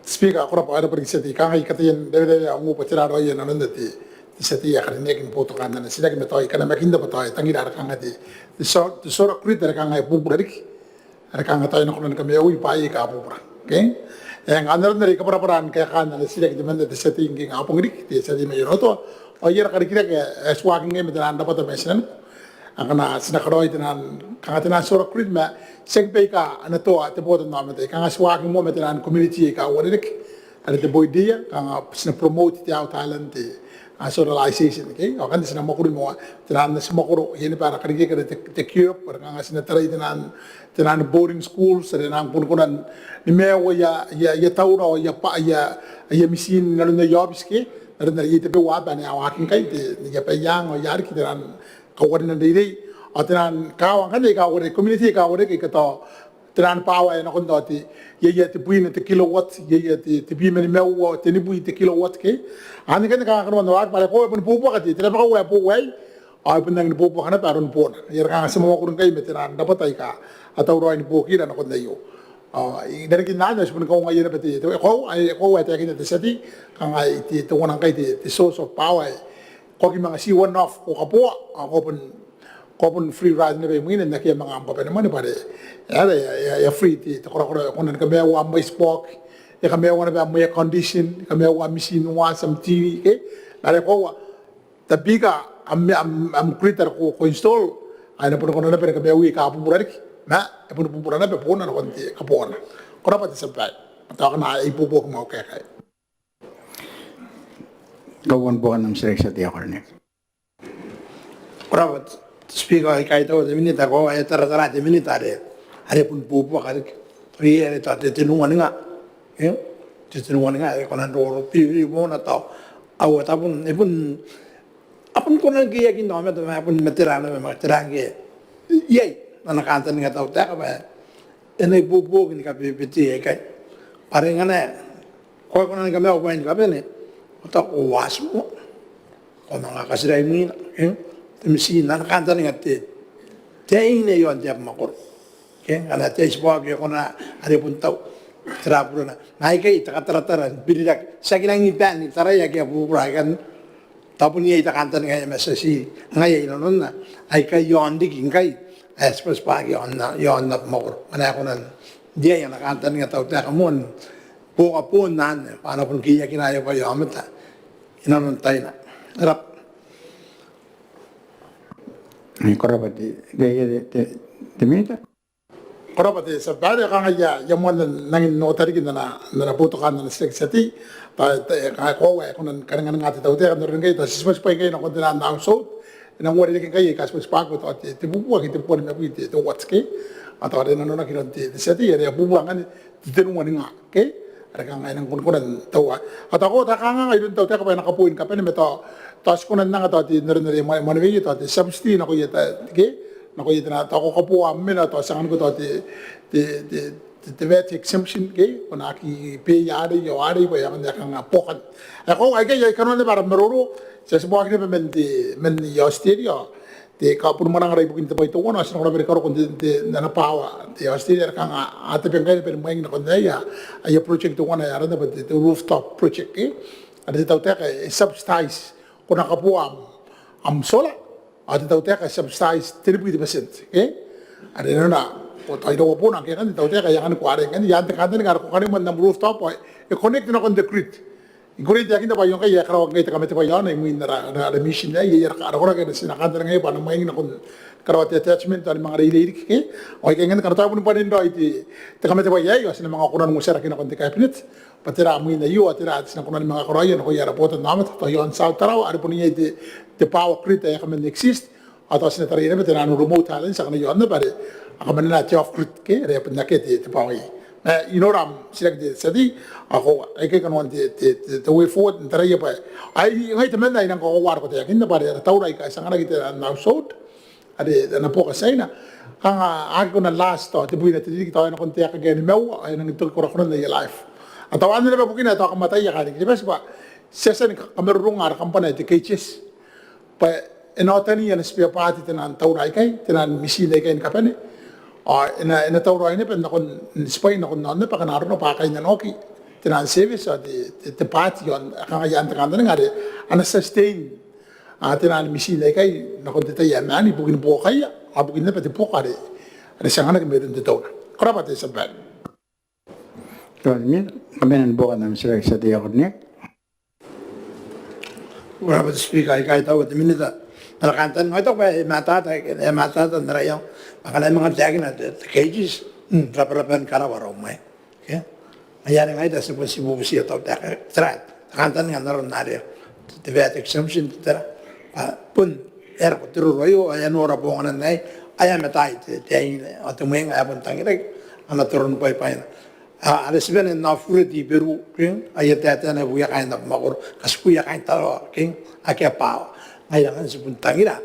Speaker, ko rabwa, ko rabwa riki te tia tei. Kanga I kataia n rewerewe au ngu bwa tera raoi ae nanonna te, te tia tei ae karineaki ni boutokaan ana titiraki ma tao I kan namakinna bwa tao e tangira are kanga te, te so-, te solar grid are kanga e bubura riki, are kanga tao e na kona ni kamaiui bwaai aika a bubura. Okay? E nga n aron are I kabwarabwara ni kaekaan ana titiraki temanna te tia tei ngke e nga a bong riki, te tia tei mai Onotoa. Ao iai ara karikirake ae e tuaki ngkai ma tenaan rabwata mai tinaniku. Ngkana ti na karaoi tenaan, kanga tenaan solar grid ma tiaki baika a na toa te botannaomata, kanga ti waaki moa ma tenaan community aika uarereke are te Boiria, kanga ti na promote te outer island, te, a, solarisation, okay? Ao ngkanne ti na mwakuri moa tenaan nati mwakoro, iai naba ara karikirake are te, te CURB, are kanga ti na tarai tenaan, tenaan boarding schools are a nang bon kona ni maiu aia, aia, aia taura ao aia bwa-, aia, aia mitiin n aron aia aobiti ke, n aron are iai tabeua aba ane a waaki ngkai, te, aia Baiang ao aia riki, tenaan kauarinan reirei, ao tenaan kaawa ngkanne aika uarereke, community aika uarereke aika tao tenaan bwaawa ae nakon tao te, iai, iai tebwina te kilowatt, iai, iai te, tebwi ma nimaua, tenibwi te kilowatt ke. Anne ngkanne kanga kanoan waaki bwa are koaua e boni buobuaka te, te rabakau ae boou aei, ao e bon rangi ni buobuaka naba aron boona. Iai are kanga ti mwamwakuri ngkai ma tenaan rabwata aika a tauraoi ni buokira nakon aio. Ao i rarikin anne ao ti boni kaungaia naba te, te, koaua, ae, koaua ae taekinna te tia tei, kanga te, teuana ngkai te, te source of power ae ko aki manga tii one off ko kaboa, ao ko bon, ko bon free ride naba imwina n akea manga am kabanemwane bwa are, are e a, e a, e a free te, te korakora, ko na kamaiua am ice box, e kamaiua naba am air condition, e kamaiua am mitiin uati, am TV, okay? Are koaua, the bigger am, am, am grid are ko, ko install, ao e na boni kona naba ni kamaiui aika a bubura riki, ma e boni bubura naba boona nakon te kaboana. Ko rabwa te tia babaire. Tao akana e ibuobuoki ma au kaeka. Kauoua ni buokan am titiraki te tia tei ae ko rineaki. Ko rabwa te Speaker, I kaitaua te Minita, koaua e taratara te Minita are, are bon buobuaka riki. Are, are tao te, te tenua ninga. E? Te tenua ninga are kona n roro biribiri moa tao. Aua tao bon, e bon, a bon kona n keiaki n aomata ma a bon matera naba ma tera ngke iai ana kantaninga te tautaeka bwa e na ibuobuoki ni kabebetea aikai. Bwa are ngkana ko aki kona ni kamaiu bwaai ni kabane, ko tao ko uati moa, ko manga katirai mwina, e? Te mitiin, ana kantaninga te, te aine iaon te abamwakoro. Ke ngkana te aitibuaki e kona are bon tau, tera burana. Ma aikai te kataratara, birirake, tiaki rangi ni bane, taraia ake a bubura aikai. Tao bon iai te kantaninga ae e matataa ngaia inanona, aikai iaon riki ngkai ae tibwatibwaaki iaon, iaon abamwakoro. Ngkana e kona n iai ana kantaninga te tautaeka moa n Boka bon anne bwa a na bon keiakina aia bwai aomata inanon taina. E rab'a. Ko rab'a te, te, te, te Minita. Ko rab'a te tia babaire. Kanga I a, I a moana n nangi n ota riki n ana, n ana boutokaan ana titiraki te tia tei. Tao, tao, e, kanga koaua e kona ni karinganinga te tautaeka n aron ngkai tao ti tibwatibwa ngkai nakon te nano n household. E nang uarereke ngkai aika tibwatibwaki tao te, te bubua ke te bubua nimabwi te, te watt ke. Ao tao are nanonaki iroun te, te tia tei are e a bubua ngkanne te tenua ninga ke. Are kanga e nang konakona n taua. Ao tao ko, tao kanga iroun te tautaeka bwa e na kaboi ni kabane ma tao, tao ti kona n anga tao te, n aron are e mwanewea tao te subsidy nakoia tao ke, nakoia te na tao ko kaboa mena tao ti anganiko tao te, te, te, te, te VAT exemption ke, ko na aki pay arei ao arei bwa e aonga n kanga buokan. Ae koaua aikai, aikai kanoan naba ara maroro, ti a tibwaki naba man te, man i Australia, te kabonimwaanga ibukin te bwai teuana, ao ti na kona bwa e karokoa n te, te, n ana bwaawa te Australia are kanga a tabe ngkai naba ni mwaing nakon aia, aia project teuana ae arana bwa te, te rooftop project ke. Are te tautaeka e subsidise, ko na kaboa am, am solar, ao te tautaeka e subsidise tenibwi te percent ke. Are nanona, ko tao iraua boona ngke ngkanne te tautaeka e anganiko arei ngkanne, i aan te kantaninga are ko kanimwan am rooftop ao e connect nakon te grid. I kukurei n taekinna bwa aio ngkai ae karaoaki ngkai te kamatebwai aona imwin ara, ara, ara mission aei, iai ara, ara koraki ae ti na kantaningaia bwa a na mwaing nakon karaoa te attachment ao ni manga reirei riki ke. Ao aikai ngkanne ngkana tao boni bwanin raoi te, te kamatebwai aei ao ti na manga kona n uotaraki nakon te Cabinet bwa tera mwin aio ao tera ae ti na kona ni manga karaoia nakoia ara botannaomata tao i aon South Tarawa are bon iai te, te power grid ae e kaman exist. Ao tao ti na taraia naba te nano remote islands akana i aon naba are a kamanena te off grid ke, are a bon akea te, te bwaawa iai. Ma I nora am titiraki te tia tei, ao koaua aikai kanoan te, te, te, te way forward n taraia bwa ai ngai temanna ae I nang kakoaua are ko taekinna bwa are ara taura aika ti anganaki te nano n household are ana buoka Tiaina, kanga a aki kona n last tao tebwina te ririki, tao e nakon te aeka ke nimaua ao e nangi toki korakoran aia life. Ao tao anne naba bukina ae tao kam ataia kaain Kiribati bwa ti a tia ni ka, kamarurunga ara kambana ae te KGES bwa e na otani ana spare part te nano n taura aikai, te nano n mitiin aikai ni kabane. Ao e na, e na tauraoi naba nakon, n tibwai nakon aon aba akana arona bwa a kainnanoaki te nano n service ao te, te, te part iaon, kanga i aan te kantaninga are a na sustain, a, te nano n mitiin aikai nakon te tai ae maan ibukin buokaia ao ibukin naba te buoka are, are ti anganaki mairoun te taura. Ko rab'a te tia babaire. Ko rab'a te Minita. Kabanean buokan am titiraki te tia tei ae karineaki. Ko rab'a te Speaker, I kaitaua te Minita n ana kantaninga. Ao I taku bwa e matata, e matata n ara iango bwa ngkana e manga taekina te, te KGES, mm, rabwarabwan karawa raom aei. Okay? Ngaia are ngai I taku ti bon ti bubutia te tautaeka, tera te kantaninga n aron are te VAT exemption, tera, bwa bon e roko te roro aio ao e a nora bonganan aei, ae a mataai te, te aine ao te mwenga ae bon tangiraki ana toronibwai bwaina. A, are ti bane n off grid i Beru, ke, aia taetae naba ibukiia kaain abamwakoro, katikuia kaain Tarawa, ke, akea bwaawa. Ngaira ngkanne ti bon tangira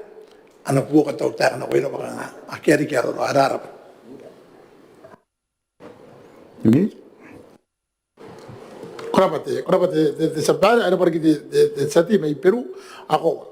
ana buoka te tautaeka nakoira bwa kanga akea riki arora. Ko rab'a. Ko rab'a te, ko rab'a te, te, te tia babaire, e rab'a riki te, te, te tia tei mai Beru, ao koaua.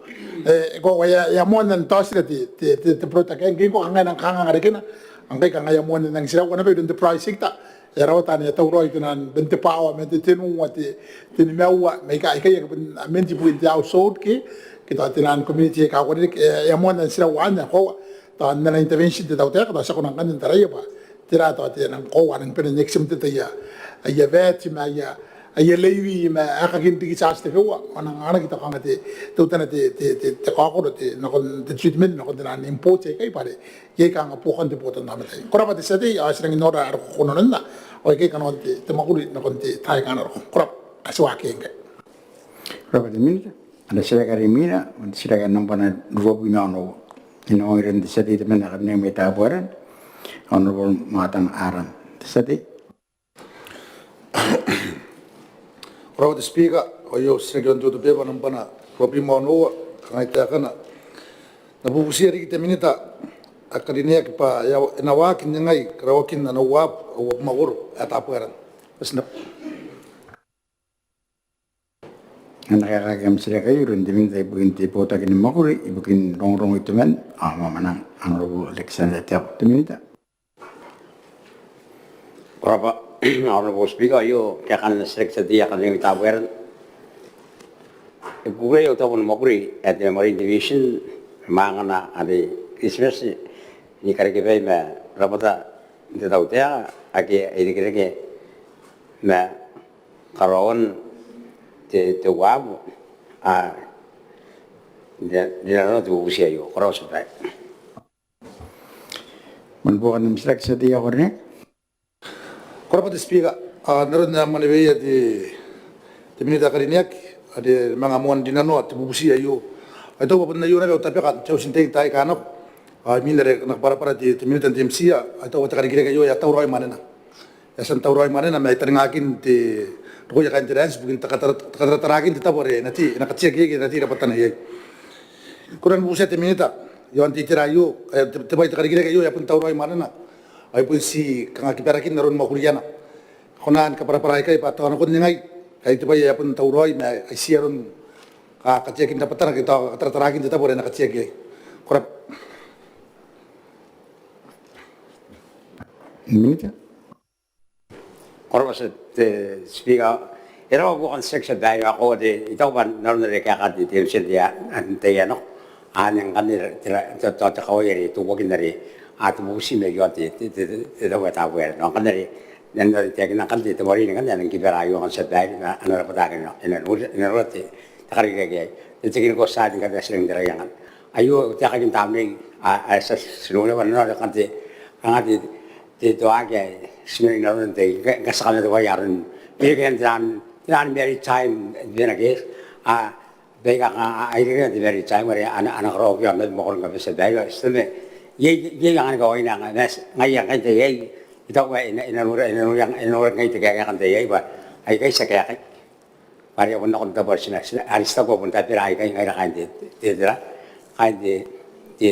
E, koaua e a, e a moanna n taotira te, te, te, te project aei, ngke ngkoa kanga e nang kangangarekena, ao ngkai kanga e a moanna n nang tiraua naba iroun te private sector, e a rawata ane a tauraoi te nano n te bwaawa, ma te tenua, te, te nimaua, ma aika, aikai ake bon a mena ibukin te household ke, ke tao te nano n community aika uarereke, e, e a moanna n tiraua anne, ao koaua. Tao n ana intervention te tautaeka, tao ti a kona ngkanne n taraia bwa tera tao te nang koaua a nang bane n exempted aia, aia VAT ma aia, aia levy ma aekakin riki charge tabeua, a nang anganaki tao kanga te, teutana te, te, te, te kaokoro, te, nakon te treatment nakon te nano n import aikai bwa are iai kanga buokan te botannaomata aei. Ko rab'a te tia tei, ao ti rangi n nora are ko kona n nonna, ao aikai kanoan te, te mwakuri nakon te taeka ae na roko. Ko rab'a, ao ti waaki ngkai. Ko rab'a te Minita. Ana titiraki are imwina, titiraki nambwa ruabwi ma onoua. E na ongo iroun te tia tei temanna ae karineaki mai Tabuaeran, Honourable Mwatang Aaron. Te tia tei. Ko rab'a te Speaker, ao aio titiraki iaon te order paper nambwa ruabwi ma onoua, kangai taekana. N na bubutia riki te Minita ae karineaki bwa e a, e na waaki n ningai karaoakin ana uabu, uabu mwakoro ae Tabuaeran. Bati n rabwa. E na kaekaaki am titiraki aio iroun te Minita ibukin te Botaki ni Mwakuri ibukin Rongorongo, Itoman ao Mwamwananga, Honourable Alexander Teabo. Te Minita. Ko rabwa, Honourable Speaker, aio kaekaan ana titiraki te tia tei ae karineaki mai Tabuaeran. E kukurei au tabo ni mwakuri ae te Marine Division, mwaangana are Kiritimati, ni karekei ma rabwata n te tautaeka ake a irekereke ma karaoan te, te uabu, a, n rinanona te bubuti aio. Ko rabwa Tia Babaire. Manga buokan am titiraki Tia Tei ae karineaki. Ko rabwa te Speaker, a, n aron ae e mwaneweia te, te Minita ae karineaki, are manga moan rinanoa te bubuti aio. Ao I taku bwa bon aio naba au tabeka n te auti n tei n taai aika nako. A, imwin are e na kabwarabwara te, te Minita n te MIA, ao I taku bwa te karikirake aio e a tauraoi mwanena. E a tia n tauraoi mwanena ma e taningakin te rokoia kaain te Lands ibukin te katara-, te kataratarakin te tabo are e na tei, e na kateaki iai ke e na tei rabwatana iai. I kona ni bubutia te Minita iaon te itera aio, ae te, te bwai te karikirake aio e a bon tauraoi mwanena, ao e bon ti kanga kibarakin aron mwakuriana. Ko na kona ni kabwarabwara ikai bwa tao nakon ningai ngkai te bwai ae e a bon tauraoi ma ai ti aron ka-, kateakin rabwatana ke tao kataratarakin te tabo are e na kateaki iai. Ko rabwa. Minita. Ko rabwa Tia, te Speaker. E raba buokan titiraki Tia Babaire, ao I taku bwa n aron are e kaeka te, te MIA n te, n te tai ae nako, a, ngkanne te, te, te, te kawai are teuakin are, a, te bubuti mai iaon te, te, te, te, te tabo ae Tabuaeran. Ao ngkanne are, n aron are e taekinna ngkanne te, te marine ngkanne a nang kibara aio ngkanne Tia Babaire, a na rabwataki, e na, e na nora, e na nora te, te karikirake aei. Te technical side ngkanne a tia n taraia ngkanne. Aio taekakin tamnei, a, a tia, ti noria bwa n aron are ngkanne te, kanga te, te, te waaki ae ti mena inanon te, ngka, ngka ti a kamatoa bwa aron irekean te, te maritime, te maritime are a na, a na karaoaki iaon mwakoron kabatia babaire. Ti te me, iai, iai angan kawaina, ngaia ngkai te iai, I taku bwa e na, e na nora, e na nora, e na nora ngkai te kaeka, kaeka n te iai bwa aikai ti a kaekai. Bwa are a bon nakon tabo are ti na, ti na, are ti taku bwa bon tabera aikai ngaira kaain te, te, te, kaain te, te,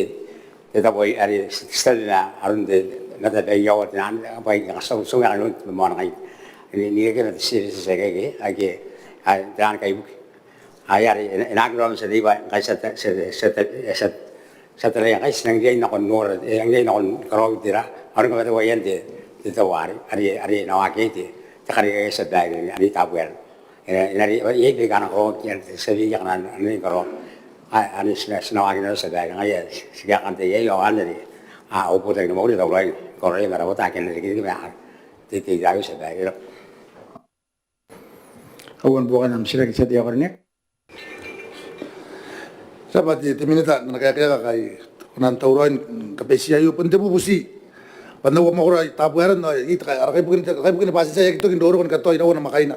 te tabo are ti, ti tabe ma aron te, ma tabeaiaoa te nano, bwa e kanga ti taku, ti taku ma kanoan te moana ngkai. Ni, ni reke ma te services aikai, aikai, a, te nano kaibuke. Ai are, e na, e na aki raom tia tei bwa ngkai ti a ta, ti a, ti a ta, ti a, ti a taraia ngkai ti nang riai nakon nora, e, nang riai nakon karaoan tera, aron kamatoauan te, te tabo are, are, are e na waaki iai te, te karikirake tia babaire, are Tabuaeran. E na, e na riai, iai baika a na karaoaki, are te survey aika a na, a na riai ni karaoaki. A, are ti na, ti na waaki naba tia babaire, ngaia, ti kaeka n te iai, ao anne are, a, au botaki ni mwakuri, tauraoi ni karaoia ma rabwata ake a na rikirake ma, a, te, te, te, tia babaire. Kauoua ni buokan am titiraki tia tei ae karineaki. Ti a bati te minita n ana kaeka ngkai ko na tauraoi ni kabatia aio bon te bubuti. Bwa n aua mwakoro Tabuaeran ao iai te kai, ara kaibuke, kaibuke ni batintia ae aki toki n roroko ni katoa iraua namwakaina.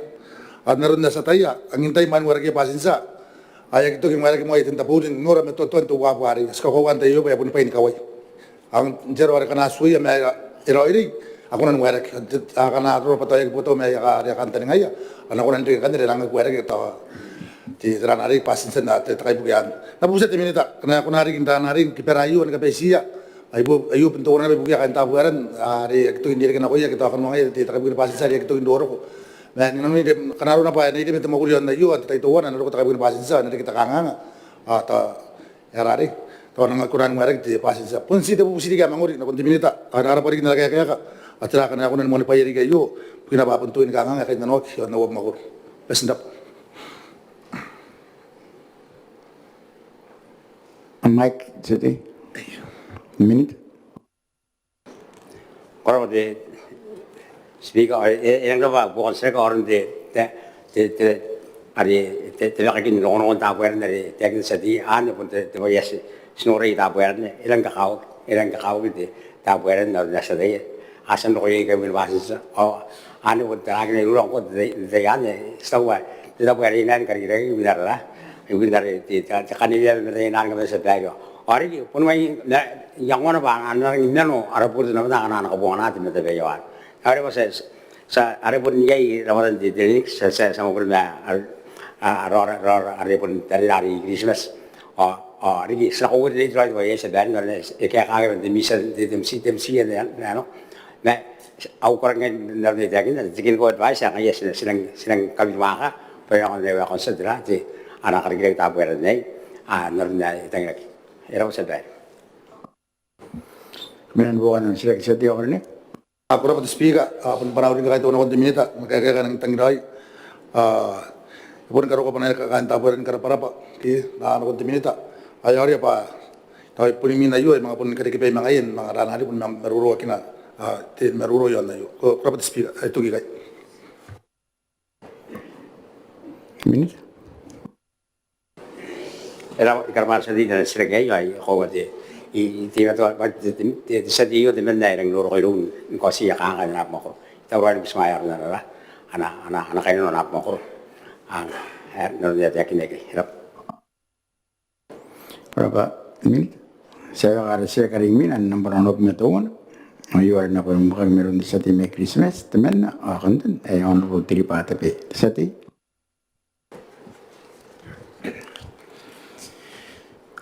Ao n aron ae ti ataia, angin tai mwain waerakiia batintia ae aki toki n waerake moa i Tentabouri n nora ma toatoan te uabu arei. Ti kakoaua n tai aio bwa e a boni bwai ni kawai. Ao n te aro are ngkana a tuoia ma e raoiroi, a kona ni waerake. Ao ngkana a roro bwa tao e aki botau ma aia ka, are a kantaningaia, a na kona n reke ngkanne are e nang aki waerake tao te, te ran arei, batintia n te, te kaibuke anne. N na bubutia te minita ngkana e kona riki n ran arei ni kibara aio ni kabatiia. Aio, aio bon teuana naba ibukiia kaain Tabuaeran are aki toki n rereke nakoia ke tao kanoangaia te, te kaibuke ni batintia are aki toki n roroko. Ma n nanoni ngkana arona bwa e na iremwe te mwakuri iaon aio, ao n te tai teuana e na roko te kaibuke ni batintia, e na reke te kanganga. Ao tao e a rarei, tao a nang aki kona ni waerake te batintia. Bon ti te bubuti riki ae mangori nakon te minita, ao e na rabwa riki n ana kaeka, ao tera ngkana e kona ni moanibwaia riki aio, ibukina bwa bon toin kanganga ae kainnanoaki iaon aua mwakoro. Bati n rabwa. Mic, tia tei. Minita. Ko rabwa te Speaker, ao e, e, e nang raba buokan titiraki aron te, te, te, te, are te, te waekakin rongorongon Tabuaeran are e taekinna tia tei, anne bon te, te bwai ae ti, ti noria i Tabuaeran, e rang kakawaki, e rang kakawaki te Tabuaeran n aron ae ti ataia. A tia n roko iai kaibuke ni batintia, ao anne bon taraakina iroura ngkoa n te, n te tai anne, ti taku bwa te tabo are e na riai ni karikirakeaki ibukin ara, ibukin ara te, te, te kaneweaba ma taian anne kabatia babaire. Ao riki, bon mai, na, iangoana bwa a na rangi n nano ara boto n aomata akana a na kabongana te matabeaiawa. Are bwa ti a, ti a, are bon iai rabwatan te, te clinic, ti a, ti a, ti a mwakuri ma, a, a, raora, raora, are bon tarira are i Kiritimati. Ao, ao, riki, ti na kauarerekei te raoi te bwai aei tia babaire, n aron ae e kaekaaki iroun te MIA, te, te MIA, te MIA, te, te, ano. Ma, au karaoan ngkai n aron ae I taekinna, te technical advice, ngaia ti na, ti nang, ti nang kabirumwaaka, bwa e aonga n waekoa n tia tera, te, ana karikirake Tabuaeran aei, a, n aron ae e tangiraki. E rabwa tia babaire. Mena ni buokan am titiraki tia tei ae karineaki. A, ko rabwa te Speaker, a, bon bwanaau riki ngkai teuana nakon te minita n ana kaeka ae e nang tangiraoi. A, e boni karokoa bwanaau kaain Tabuaeran ni karabwarabwa, ke, a, nakon te minita. Ao e a oria bwa tao bon imwin aio, e manga boni karekebai ma ngaia, manga ran arei boni ma, maroroakina, a, te maroro iaon aio. Ko, ko rabwa te Speaker, e toki ikai. Minita. E raba, e raba te tia tei n ana titiraki aio. Ai koaua te, I teimatoa bwa te tia tei aio temanna e rangi n roko iroun ni kaotia kanga n ana abamwakoro. I tauraoi ni butimwaea aron ana, ana, ana kainnano n ana abamwakoro. Anga e na nora te aki neke. E raba. Ko rabwa Minita. Ti a anga ara titiraki are imwina, nambwa onobwi ma teuana. Ao aio are e na bwainaki mairoun te tia tei mai Kiritimati temanna ao Kanton, ae Honourable Tiriba Tabe. Te tia tei.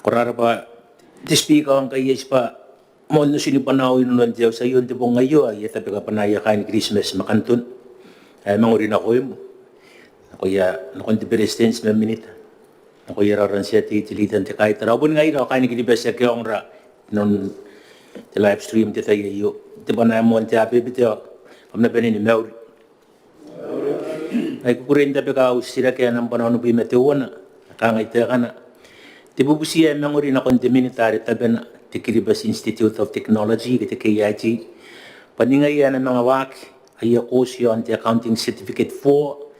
Ko rabwa te Speaker. Ao ngkai e a tibwa moan otinibwanaau inanon te auti aio n te bong aio, I a tabeka bwanaia kaain Kiritimati ma Kanton ae mangori nakoim, nakoia, nakon te Beretitenti ma Minita, nakoia ara tia tei, te Leader n te kaitara, ao boni ngaira kaain Kiribati ake a ongora inanon te live stream n te tai aio. Te bwana ae moan te abebete ao kam na bane ni mauri. Ai kukurei n tabeka au titiraki ae nambwa onobwi ma teuana, ae kangai taekana: Te bubuti ae mangori nakon te Minita are tabena, te Kiribati Institute of Technology ke te K I T, bwa ningai ae na manga waaki aia course iaon te Accounting Certificate four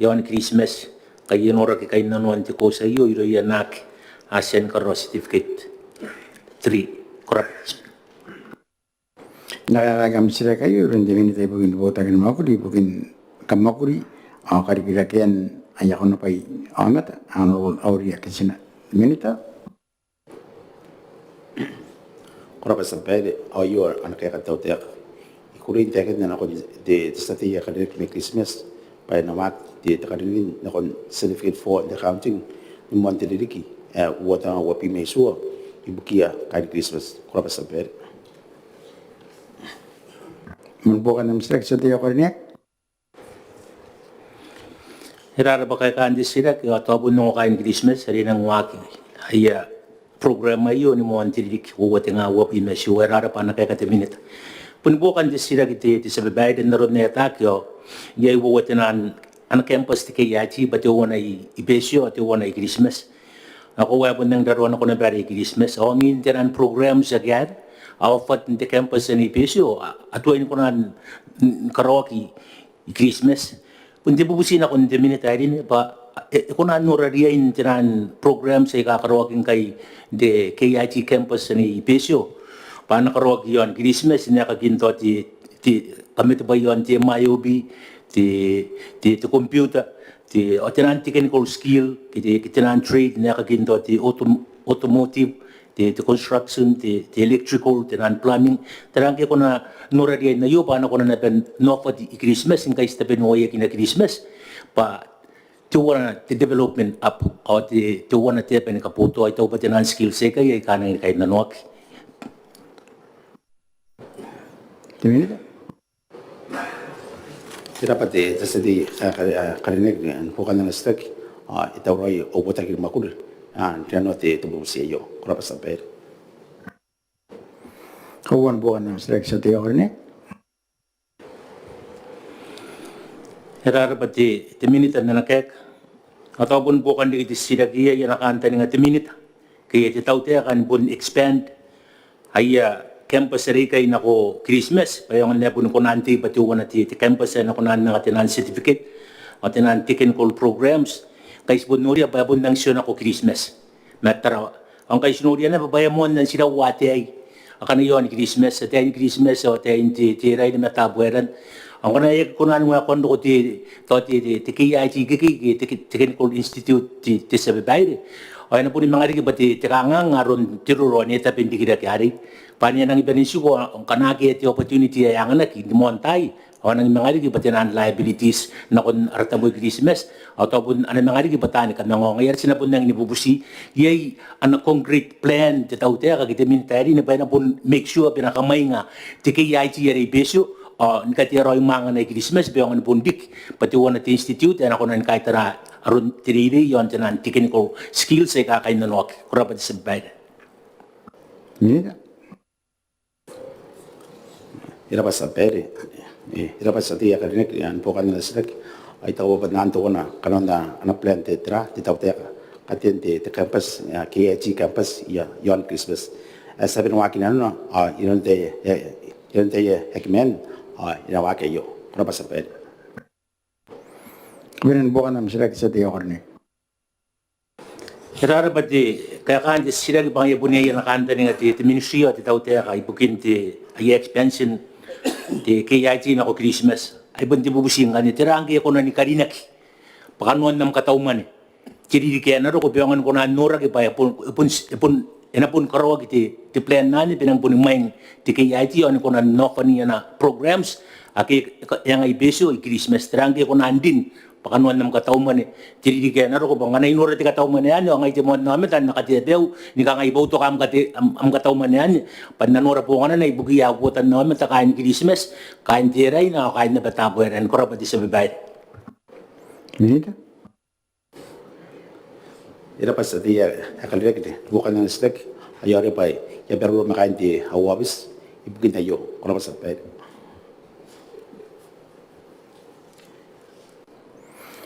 iaon Kiritimati, ngkai e noraki kainnanoan te course aio irouia naake a tia ni karaoa Certificate three. Ko rabwa. E na kaekaaki am titiraki aio iroun te Minita ibukin Botaki ni Mwakuri ibukin Kammwakuri ao Karikirakean aia Konabwai Aomata, Honourable Auria Ketina. Minita. Ko rabwa te tia babaire. Ao aio ana kaeka te tautaeka. I kukurei n taekinna nakon te, te tia tei ae karineaki mai Kiritimati bwa e na waaki te, te karinerine nakon Certificate four n te Accounting ni moan te ririki ae uoua tenga uabwi ma itiua ibukiia kaain Kiritimati. Ko rabwa te tia babaire. Moan buokan am titiraki te tia tei ae karineaki. E rarabwa kaekaan te titiraki. Ao tao bon ongo kaain Kiritimati are e nang waaki aia program aio ni moan te ririki uoua tenga uabwi ma itiua. E rarabwa ana kaeka te Minita. Boni buokan te titiraki te, te tia babaire, n aron ae ataaki ao iai uoua tenaan ana campus te K I T, bwa teuana i, i Betio ao teuana i Kiritimati. Ao koaua e bon nang raroa nako naba are i Kiritimati. Ao angin tenaan programs ake a, a offered n te campus anne i Betio a, a tuai ni kona n, n karaoaki i Kiritimati. Bon te bubuti nakon te Minita ae rine bwa e, e kona n nora riain tenaan programs aika karaoaki ngkai n te K I T campus anne i Betio bwa a na karaoaki iaon Kiritimati n aekakin tao te, te kamatebwai iaon te MIOB, te, te, te computer, te, ao tenaan technical skill ke te, ke tenaan trade n aekakin tao te autom-, automotive, te, te construction, te, te electrical, tenaan plumbing, tenaan ke kona n nora riain aio bwa a na kona naba n offered i Kiritimati ngkai ti tabe n uaiakina Kiritimati bwa teuana te development hub ao te, teuana te aba ni kabotoa. I taku bwa tenaan skills aikai aika a nangi ni kainnanoaki. Te Minita. E raba te, te tia tei ae karineaki n buokan ana titiraki. Ao I tauraoi au Botaki ni Mwakuri n rinanoa te, te bubuti aio. Ko rabwa te tia babaire. Kauoua ni buokan ana titiraki te tia tei ae karineaki. E rarabwa te, te Minita n ana kaeka. Ao tao bon buokan riki te titiraki ae e na kantaninga te Minita ke te tautaeka ni bon expand aia campus are ikai nako Kiritimati bwa e aonga n ae boni kona n tei bwa teuana te, te campus ae na kona n anga tenaan certificate ao tenaan technical programs. Ngkai ti bon noria bwa e bon nang tio nako Kiritimati ma Tarawa. Ao ngkai ti noria naba bwa e a moanna n tiraua ataei akana iaon Kiritimati, ataein Kiritimati ao ataein te, te rairi ma Tabuaeran. Ao ngkana e aki kona ni waekoa n roko te, tao te, te, te K I T ikekei ke te, te Technical Institute te, te tia babaire, ao e na boni manga riki bwa te, te kanganga aron te roro ane e tabe n rikirake arei. Bwa ane a nangi bane n tiku ao ngkana akea te opportunity ae anganaki n te moan tai, ao a nangi manga riki bwa tenaan liabilities nakon ara tabo i Kiritimati, ao tao bon a na manga riki bwa taani kamangaonga. Ngaia are ti na bon nangi ni bubuti, iai ana concrete plan te tautaeka ke te Minita ae rine bwa e na bon make sure bwa e na kamwainga te K I T are i Betio ao ni katea raoi mwangana i Kiritimati bwa e aonga ni bon riki bwa teuana te institute ae na kona ni kaitara aron te reirei iaon tenaan technical skills aika kainnanoaki. Ko rabwa te tia babaire. Minita. E raba te tia babaire. E raba te tia tei ae karineaki n buokan ana titiraki. Ao I taku bwa bon teuana kanoan ana plan te, te, te tautaeka katean te, te campus, K I T campus iaon Kiritimati. Ae ti a bane ni waaki nanona ao inanon te, inanon te tai ae aki maan ao e na waaki aio. Ko raba te tia babaire. Kabanean buokan am titiraki te tia tei ae karineaki. E raba te kaekaan te titiraki bwa ngaia bon iai ana kantaninga te, te ministry ao te tautaeka ibukin te, aia expansion te K I T nako Kiritimati. Ai bon te bubuti ngkanne tera ngke e kona ni karinaki bwa kanoan am katau mwane te ririki ae na roko bwa e aonga ni kona n noraki bwa e bon, e bon, e bon, e na bon karaoaki te, te plan anne bwa e nang boni mwaing te K I T ao ni kona n oki ana programs ake e anga i Betio i Kiritimati. Tera ngke e kona n rin bwa kanoan am katau mwane te ririki ae na roko bwa ngkana I nora te katau mwane anne ao ngai te moan aomata ae N na katea baiu ni kangai boutoka am kate, am, am katau mwane anne bwa N na nora bonganana ibukiia au botannaomata kaain Kiritimati, kaain Teraina ao kaain naba Tabuaeran. Ko rabwa te tia babaire. Minita. E raba te tia tei ae karineaki te buokan ana titiraki aio are bwa e a bwaroro ma kaain te, au aobiti ibukin aio. Ko rabwa te tia babaire.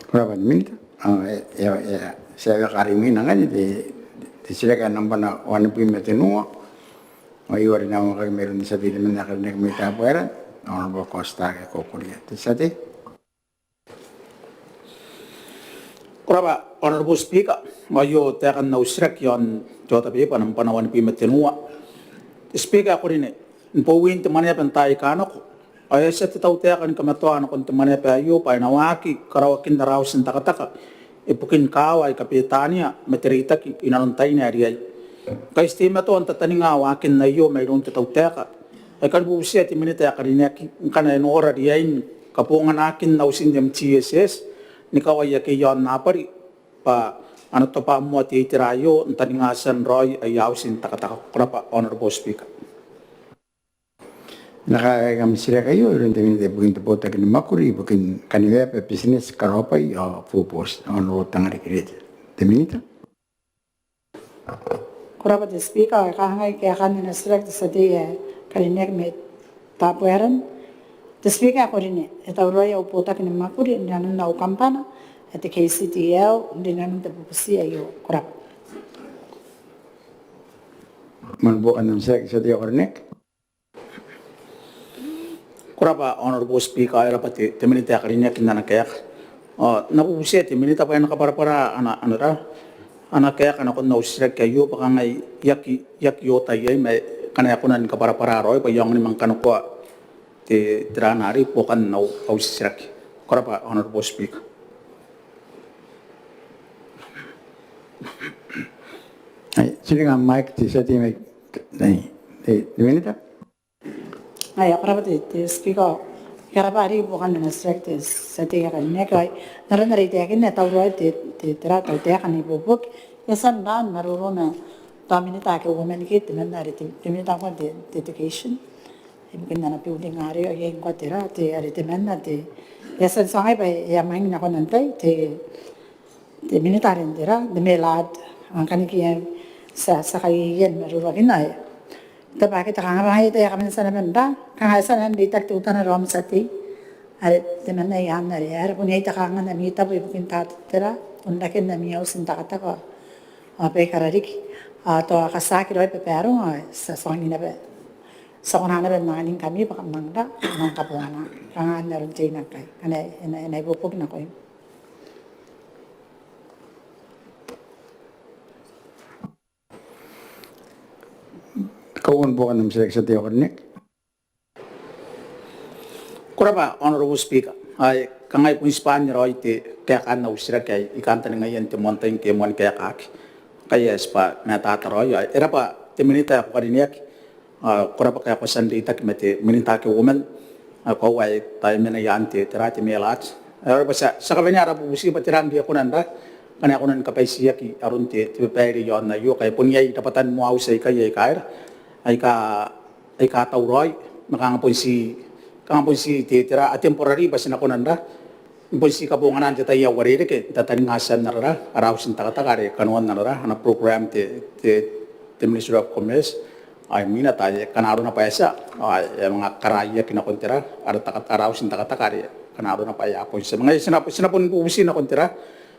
Ko rabwa te minita. Ao e, e, e, ti a karimwina ngkanne te, te titiraki ae nambwa wanibwi ma tenua. Ao aio are e na waakaki mairoun te tia tei temanna ae karineaki mai Tabuaeran, Honourable Kosta Kekokuria. Te tia tei. Ko rabwa Honourable Speaker, ao aio taekan au titiraki iaon te order paper nambwa wanibwi ma tenua. Te Speaker ae ko rine, ni bowin te mwaneaba n taai aika nako ao e a tia te tautaeka ni kamatoa nakon te mwaneaba aio bwa e na waaki karaoakin ara auti n takataka ibukin kaawa aika Betania ma te reitaki inanon taina ae riai. Ngkai ti teimatoa n tataninga waakin aio mairoun te tautaeka, I kan bubutia te minita ae karineaki ngkana e nora riain kabonganaakin autin M T S S ni kawai ake iaon abari bwa a na tobwa moa te itera aio n taninga tian raoi aia auti n takataka. Ko rabwa Honourable Speaker. E na kaekaaki am titiraki aio iroun te minita ibukin te botaki ni mwakuri ibukin kaniwaba, bitineti, karaobwai ao boboti, Honourable Tangariki Reete. Te minita. Ko rabwa te Speaker, ao e kangai kaekaan ana titiraki te tia tei ae karineaki mai Tabuaeran. Te Speaker ae ko rine, e tauraoi au botaki ni mwakuri n rinanon au kambana ae te K C T L n rinanon te bubuti aio. Ko rabwa. Moan buokan am titiraki te tia tei ae karineaki. Ko rabwa Honourable Speaker, e raba te, te minita ae karineaki n ana kaeka. Ao N na bubutia te minita bwa e na kabwarabwara ana, ana ra, ana kaeka nakon au titiraki aio bwa kanga I aki, I aki oota iai ma ngkana e kona ni kabwarabwara raoi bwa I aonga ni manga kanakoa te, te ra anne are buokan au, au titiraki. Ko rabwa Honourable Speaker. Ai, tiringa mic te tia tei mai, ai, te, te minita. Ai, ko rabwa te, te Speaker. Ko rabwa riki buokan ana titiraki te tia tei ae karineaki. Ai, n aron are I taekinna, e tauraoi te, te, te ra, tautaeka n ibuobuoki. E a tia n ra ni maroro ma tao minita ake uoman ke temanna are te, te minita ngkoa n te, te education ibukin ana building are, ao iai ngkoa te ra, te, are temanna te, e a tia n tuangai bwa e a mwaing nakon antai te, te minita are n te ra, te MELAD, ao ngkanne ke ti a, ti a kaiaia ni marooroakina ae, tao bwa akea te kanga bwa ngaia te, e a kaman tia naba n ra, kanga e a tia naba n reitaki teutana raom tia tei. Are temanna iaan are, are bon iai te kanga n ami tabo ibukin tao te ra, bon raken ami auti n takataka ao baikara riki. Ao tao a katiaki raoi babaronga, ao ti a tuangi naba, ti a kona naba n anganingkami bwa kam manga ra, kam manga kabongana. Kanga n aron te inang kai. Kanga e na, e na ibuobuoki nakoim. Kauoman buokan am titiraki te tia tei ae karineaki. Ko rabwa Honourable Speaker. Ai, kanga I bon tibwa anne raoi te kaekaan au titiraki ae I kantaningaia n te moan tai ngke e moan kaekaaki. Ngkai e tibwa matata raoi. Ai, e rabwa te minita ae ko karineaki. Ao ko rabwa ngkai ko a tia n reitaki ma te minita ake uoman. Ao koaua ae tai mena iaan te, te ra, te MELAD. Ao e rabwa, ti a, ti a kawenea ara bubuti bwa tera ngke e kona n ra, ngkana e kona ni kabaitiaki aron te, te babaire iaon aio, ngkai bon iai rabwatan moa auti aikai aika era, aika, aika tauraoi, ma kanga bon ti, kanga bon ti te, te ra, a temporary bwa ti na kona n ra, bon ti kabongana n te tai ae uarereke n tataninga tian ara ra, ara auti n takataka are kanoan ara ra, ana program te, te, te Ministry of Commerce. Ai, minita, e kanga arona bwa e tia, ao e manga karaiaki nakon te ra, ara taka, ara auti n takataka are kanga arona bwa e a bon tia. Ma ngaia ti na, ti na bon bubuti nakon te ra,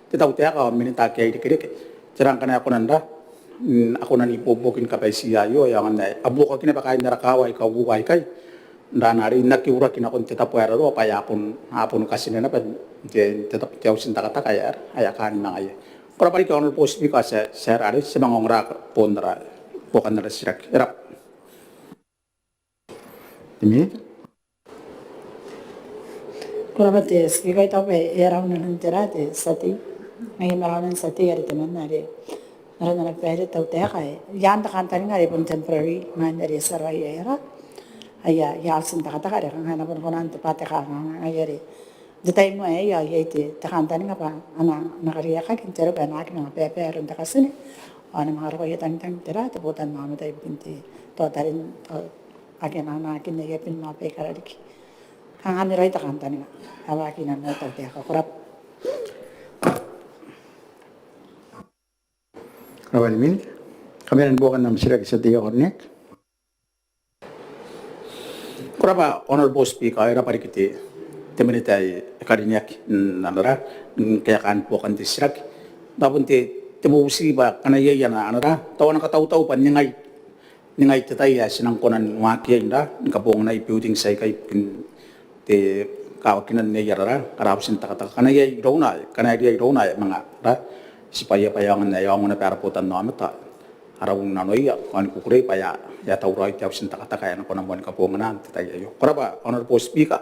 te tautaeka ao minita ake a irekereke, tera ngkana e kona n ra, mm, a kona n ibuobuoki ni kabaitiia aio, e aonga n ae a buokaki naba kaain ara kaawa aika uoua aikai. n aron are e na kiuraki nakon te tabo ae raroa bwa e a bon, a bon katine naba n te, te tabo, te auti n takataka ae, ae a kaan ma ngaia. Ko rabwa riki Honourable Speaker, ti a, ti a, are ti a manga ongora bon ara, buokan ara titiraki. E rabwa. Te Minita. Ko rabwa te Speaker, I taku bwa e a rau nanon te ra te tia tei. Ngaia ma rau nanon te tia tei are temanna are n aron ana babaire te tautaeka ae iaan te kantaninga are bon temporary, imwain are e a tia raoi aia ra, aia, aia auti n takataka are kanga e na bon kona n tobwa te kanganga, ngaia are n te tai moa aei ao iai te, te kantaninga bwa a na, a na kariaiakaki n te aro bwa e na aki manga baebae aron te katine ao a na manga roko aia tangitang te ra, te botannaomata ibukin te, tao taraan, tao ake a na, a na aki n aia bin ma baikara riki. Kanga anne raoi te kantaninga ae waaki inanon te tautaeka. Ko rabwa. Ko rabwa te Minita. Kabanean buokan am titiraki te tia tei ae karineaki. Ko rabwa Honourable Speaker, e rabwa riki te, te Minita ae e karineaki n ana ra, n kaekaan buokan te titiraki. N na bon te, te bubuti bwa ngkana iai ana, ana ra, tao ana katautau bwa n ningai, ningai te tai ae ti nang kona n waaki iai n ra, ni kabonganai buildings aikai ibukin te kawakinan aia ra, ara auti n takataka. Ngkana iai irouna, ngkana iai irouna ae manga ra, tibwaia bwa e aonga, e aonga naba ara botannaomata, ara ununanoia, ao ni kukurei bwa e a, e a tauraoi te auti n takataka ae e na kona moa ni kabongana n te tai aio. Ko rabwa Honourable Speaker,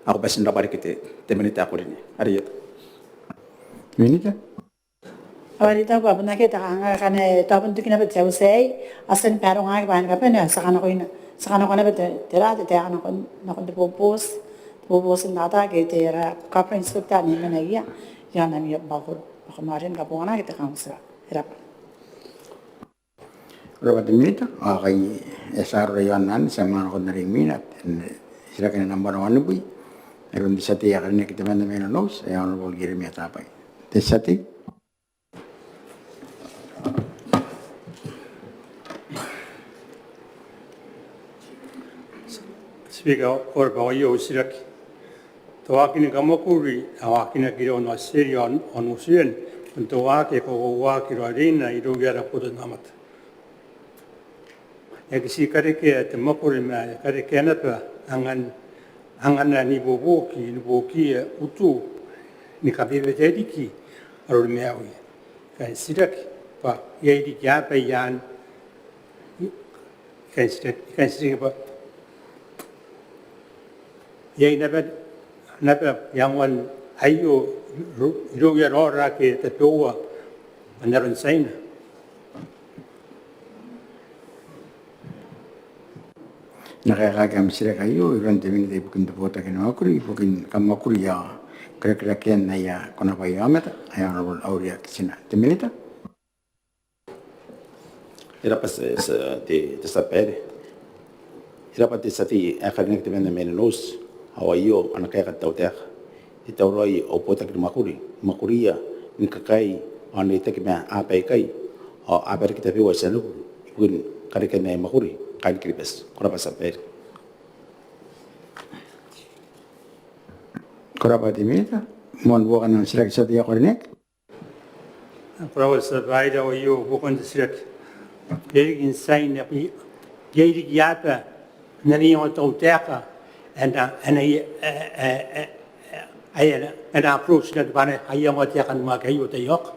ao ko bati n rabwa riki te, te Minita ae karineaki. Are e a. Minita. Ao are I taku bwa bon akea te kanganga, ngkana e tao bon toki naba te auti aei, a tia ni barongaaki bwaai ni kabane, ti a kanakoina, ti a kanako naba te, te ra, te taeka nakon, nakon te boboti, te boboti n takataka ke te ra, copra inspector ane e mena iai, iai naba bwa ko, bwa ko na riai ni kabongana ke te kauntira. E rabwa. Ko rabwa te Minita, ao ngkai e a tia raoi aio, ti a manga nakon are imwina, te titiraki nambwa wanibwi, ae iroun te tia tei ae karineaki temanna mai Nonouti, ae Honourable Ieremia Tabai. Te tia tei. Speaker, ko rabwa, aio au titiraki. Te waaki ni kamwakuri ae waakinaki iroun Australia ao New Zealand, bon te waaki ae kakoauaaki raoiroina irouia ara botannaomata. E aki tii karekea te mwakuri ma e karekea naba angan, angana ni buobuoki, ni buokiia utu ni kabebetea riki aron maiuia. I kan titiraki bwa iai riki aaba i aan, I kan titiraki, I kan titiraki bwa iai naba, naba iangoan aio iro, irouia raora ake tabeua man aron Tiaina. E na kaekaaki am titiraki aio iroun te Minita ibukin te botaki ni mwakuri ibukin kamwakuri ao karikirakean aia konabwai aomata, ae Honourable Aurea Kitina. Te Minita. E rabwa te, te, te tia babaire. E rabwa te tia tei ae karineaki temanna mai Nonouti, ao aio ana kaeka te tautaeka. E tauraoi au botaki ni mwakuri, ni mwakuria, ni kakaei, ao n reitaki ma aaba aikai, ao aaba riki tabeua ae ti a nako ibukin karekean aia mwakuri kaain Kiribati. Ko rabwa te tia babaire. Ko rabwa te Minita. Moan buokan am titiraki te tia tei ae karineaki. Ko rabwa te tia babaire, ao aio buokan te titiraki. Iai riki n sign, iai riki aaba n ana iango te tautaeka ae na, ae na, ae, ae, ae, ae na, ae na approach-naki bwa a na iangoa te aeka ni mwakuri aio taiaoka?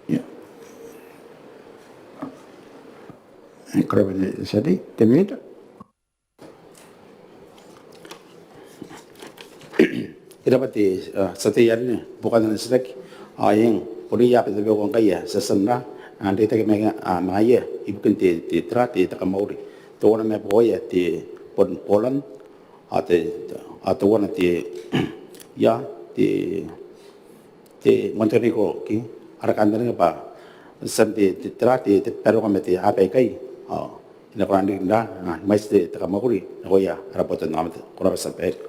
Ia. Ko rabwa te tia tei, te Minita. E rabwa te, a, tia tei ae karineaki, buokan ana titiraki. Ao eng, bon iai aaba tabeua ngkai ae ti a tia n ra, a, n reitaki ma, a, ma ngaia ibukin te, te, te ra, te, te kamauri. Teuana mai buakoia te, bon Poland, ao te, ao teuana te, ia, te, te Montenegro, ke ara kantaninga bwa tian te, te, te ra, te, te baronga ma te aaba aikai, ao e na kona n riki n ra, a, mwaiti te, te kamwakuri nakoia ara botannaomata. Ko rabwa te tia babaire.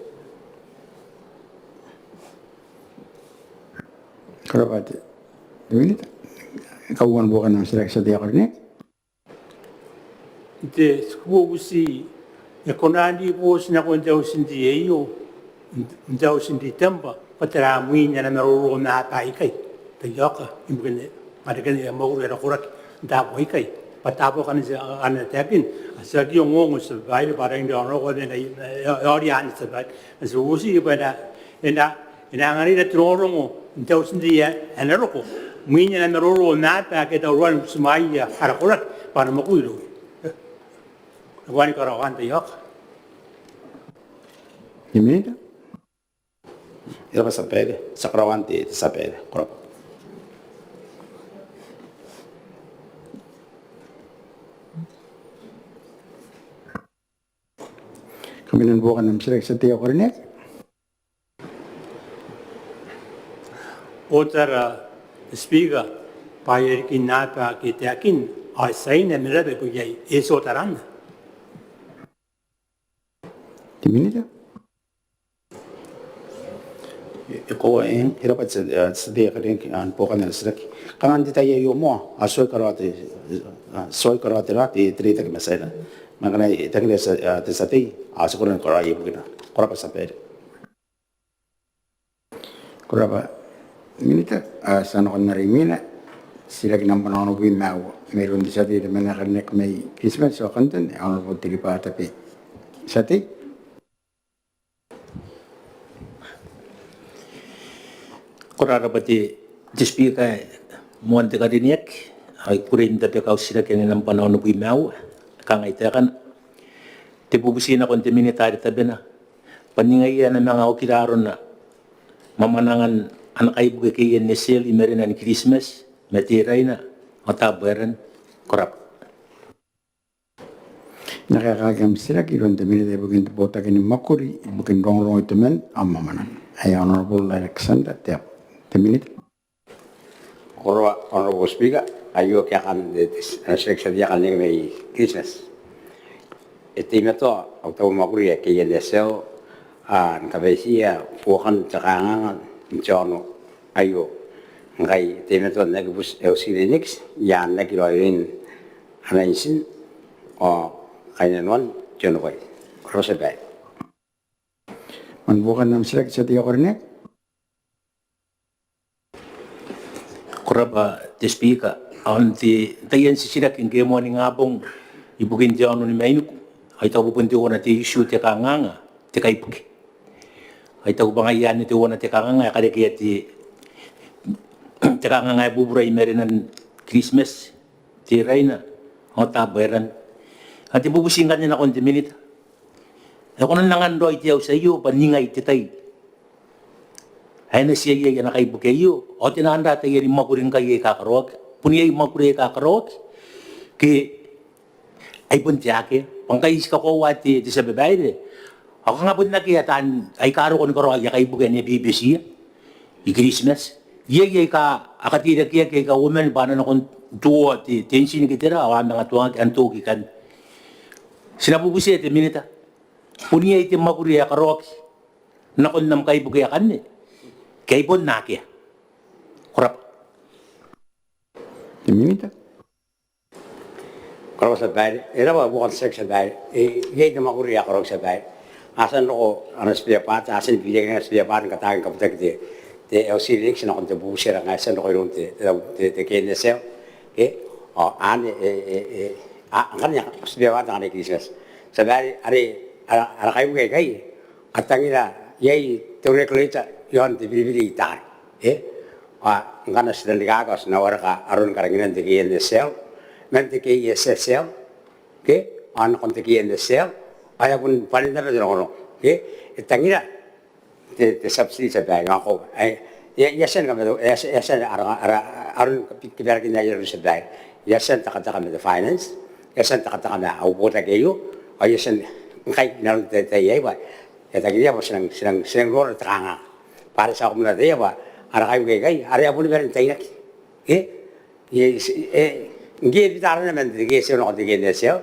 Ko rabwa te, te Minita. Kauoua ni buokan am titiraki te tia tei ae karineaki. N te, te bubuti, e kona n riboti nakon te auti n te aio n te auti n Ritemba bwa tera mwin ana maroro ma aaba aikai taiaoka ibukin karekean aia mwakuri ara koraki n taabo aikai? bwa taabo akanne ti a, akanne ti a taekin, a tiaki ongongo tia babaire bwa a rangi n roko n ae e a ori anne tia babaire. Ma ti bubutiki bwa e na, e na, e na anganira te rongorongo n te auti n tei ae e na roko imwin ana maroro naba ake a tauraoi ni butimwaeia ara koraki bwa a na mwakuri irouia. Ao I kani karaoa anne, tia babaire. Te Minita. E rab'a tia babaire, ti a karaoa anne te tia babaire. Ko rab'a. Kam bane ni buokan am titiraki, tia tei ae ko karineaki. Ootara, Speaker, bwa e a riki naba ake taekin ao e tiaina ma e rab'a ibukin aei. E oti otaranna. Te Minita. E, e koaua, e, e rab'a te, e, te tia tei ae karineaki n buokan ana titiraki. Kanga n te tai aio moa a tuai karaoa te, e, a tuai karaoa te ra, te, te reitaki ma Tiaina. Ma ngkana e tangiria te, e, te tia tei, a ti kona ni karaoia ibukina. Ko rab'a tia babaire. Ko rab'a Minita. A tia nakon are imwina, titiraki nambwa onobwi ma aua mairoun te tia tei temanna ae karineaki mai Kiritimati ao Kanton, Honourable Tiriba Tabe. Tia tei. Ko rab'a te, te Speaker ae moan te karineaki. Ao I kukurei n tabeka au titiraki ae nambwa onobwi ma aua, kangai taekana. Te bubuti nakon te Minita are tabena bwa ningai ae na manga okira arona mwamwanangan ana kaibuke KNSL i marenan Kiritimati ma Teraina ao Tabuaeran. Ko rab'a. E na kaekaaki am titiraki iroun te Minita ibukin te Botaki ni Mwakuri ibukin Rongorongo, Itoman ao Mwamwananga, ae Honourable Alexander Teabo. Te Minita. Ko rab'a Honourable Speaker. Aio kaekaan te, te, ana titiraki tia tei ae karineaki mai Kiritimati. E teimatoa au tabo ni mwakuri ae KNSL, a, ni kabaitia buokan te kanganga n te aono aio. Ngkai e teimatoa n aki buti LC Linnix, e a aki raoiroi ana intin ao kainnanoan te onobwai. Ko rab'a tia babaire. Man buokan am titiraki, tia tei ae karineaki. Ko rab'a te Speaker. Ao n te, taian titiraki ngke e moaningabong ibukin te aono ni Mainiku, ao I taku bon teuana te issue te kanganga, te kaibuke. Ao I taku bwa ngaia anne teuana te kanganga ae karekea te, te kanganga ae bubura i marenan Kiritimati, Teraina ao Tabuaeran. Ao te bubuti ngkanne nakon te Minita, e kona n angan raoi te auti aio bwa ningai te tai ae e na tia iai ana kaibuke aio, ao te nang ra taiani mwakuri ngkai aika karaoaki? Bon iai mwakuri aika karaoaki ke ai bon te akea? Bwa ngkai ti kakoaua te, te tia babaire, ao kanga bon akea taan aika roko ni karaoi aia kaibuke ane bebetiia i Kiritimati. Iai aika a kateirakeaki aika uoman bwa a na nakon tuoa te, te intin ke tera ao a manga tuangaki, a na toki ikanne. Ti na bubutia te Minita, bon iai te mwakuri ae karaoaki nakon am kaibuke akanne ke ai bon akea? Ko rab'a. Te Minita. Ko rab'a tia babaire. E rab'a buokan te titiraki tia babaire. E, iai te mwakuri ae karaoaki tia babaire. A tia n roko ana spare part, a tia ni biriaki ana spare part ni kataaki ni kabutaki te, te LC Linnix nakon te bubuti are ngaia e tia n roko iroun te, te, te, te KNSL. Ke? Ao anne, e, e, e, a, ngkanne spare part anganaki Kiritimati. Tia babaire, are, ara, ara kaibuke aikai a tangira iai te regulator iaon te biribiri i taari. E? Ao ngkana ti tanrikaki ao ti na wareka aron karanginan te KNSL man te KSSL, ke? Ao nakon te KNSL, ao e a bon bane naba te rongorongo, ke? E tangira te, te subsidy tia babaire, ao ko, e, e a, e a tia ni kamato, e a tia, e a tia ara, ara, aron kabwarabwarakinan aia reirei tia babaire. E a tia n tekateka ma te finance, e a tia n tekateka ma au botaki aio, ao e a tia n, ngkai n aron te, te tai aei bwa e tangiria bwa ti nang, ti nang, ti nang nora te kanganga. Bwa are ti a kumuna ataia bwa ara kaibuke aikai, are a boni bane n tainaki. Ke? E, e, ngke e bita arana man te KSSL nakon te KNSL,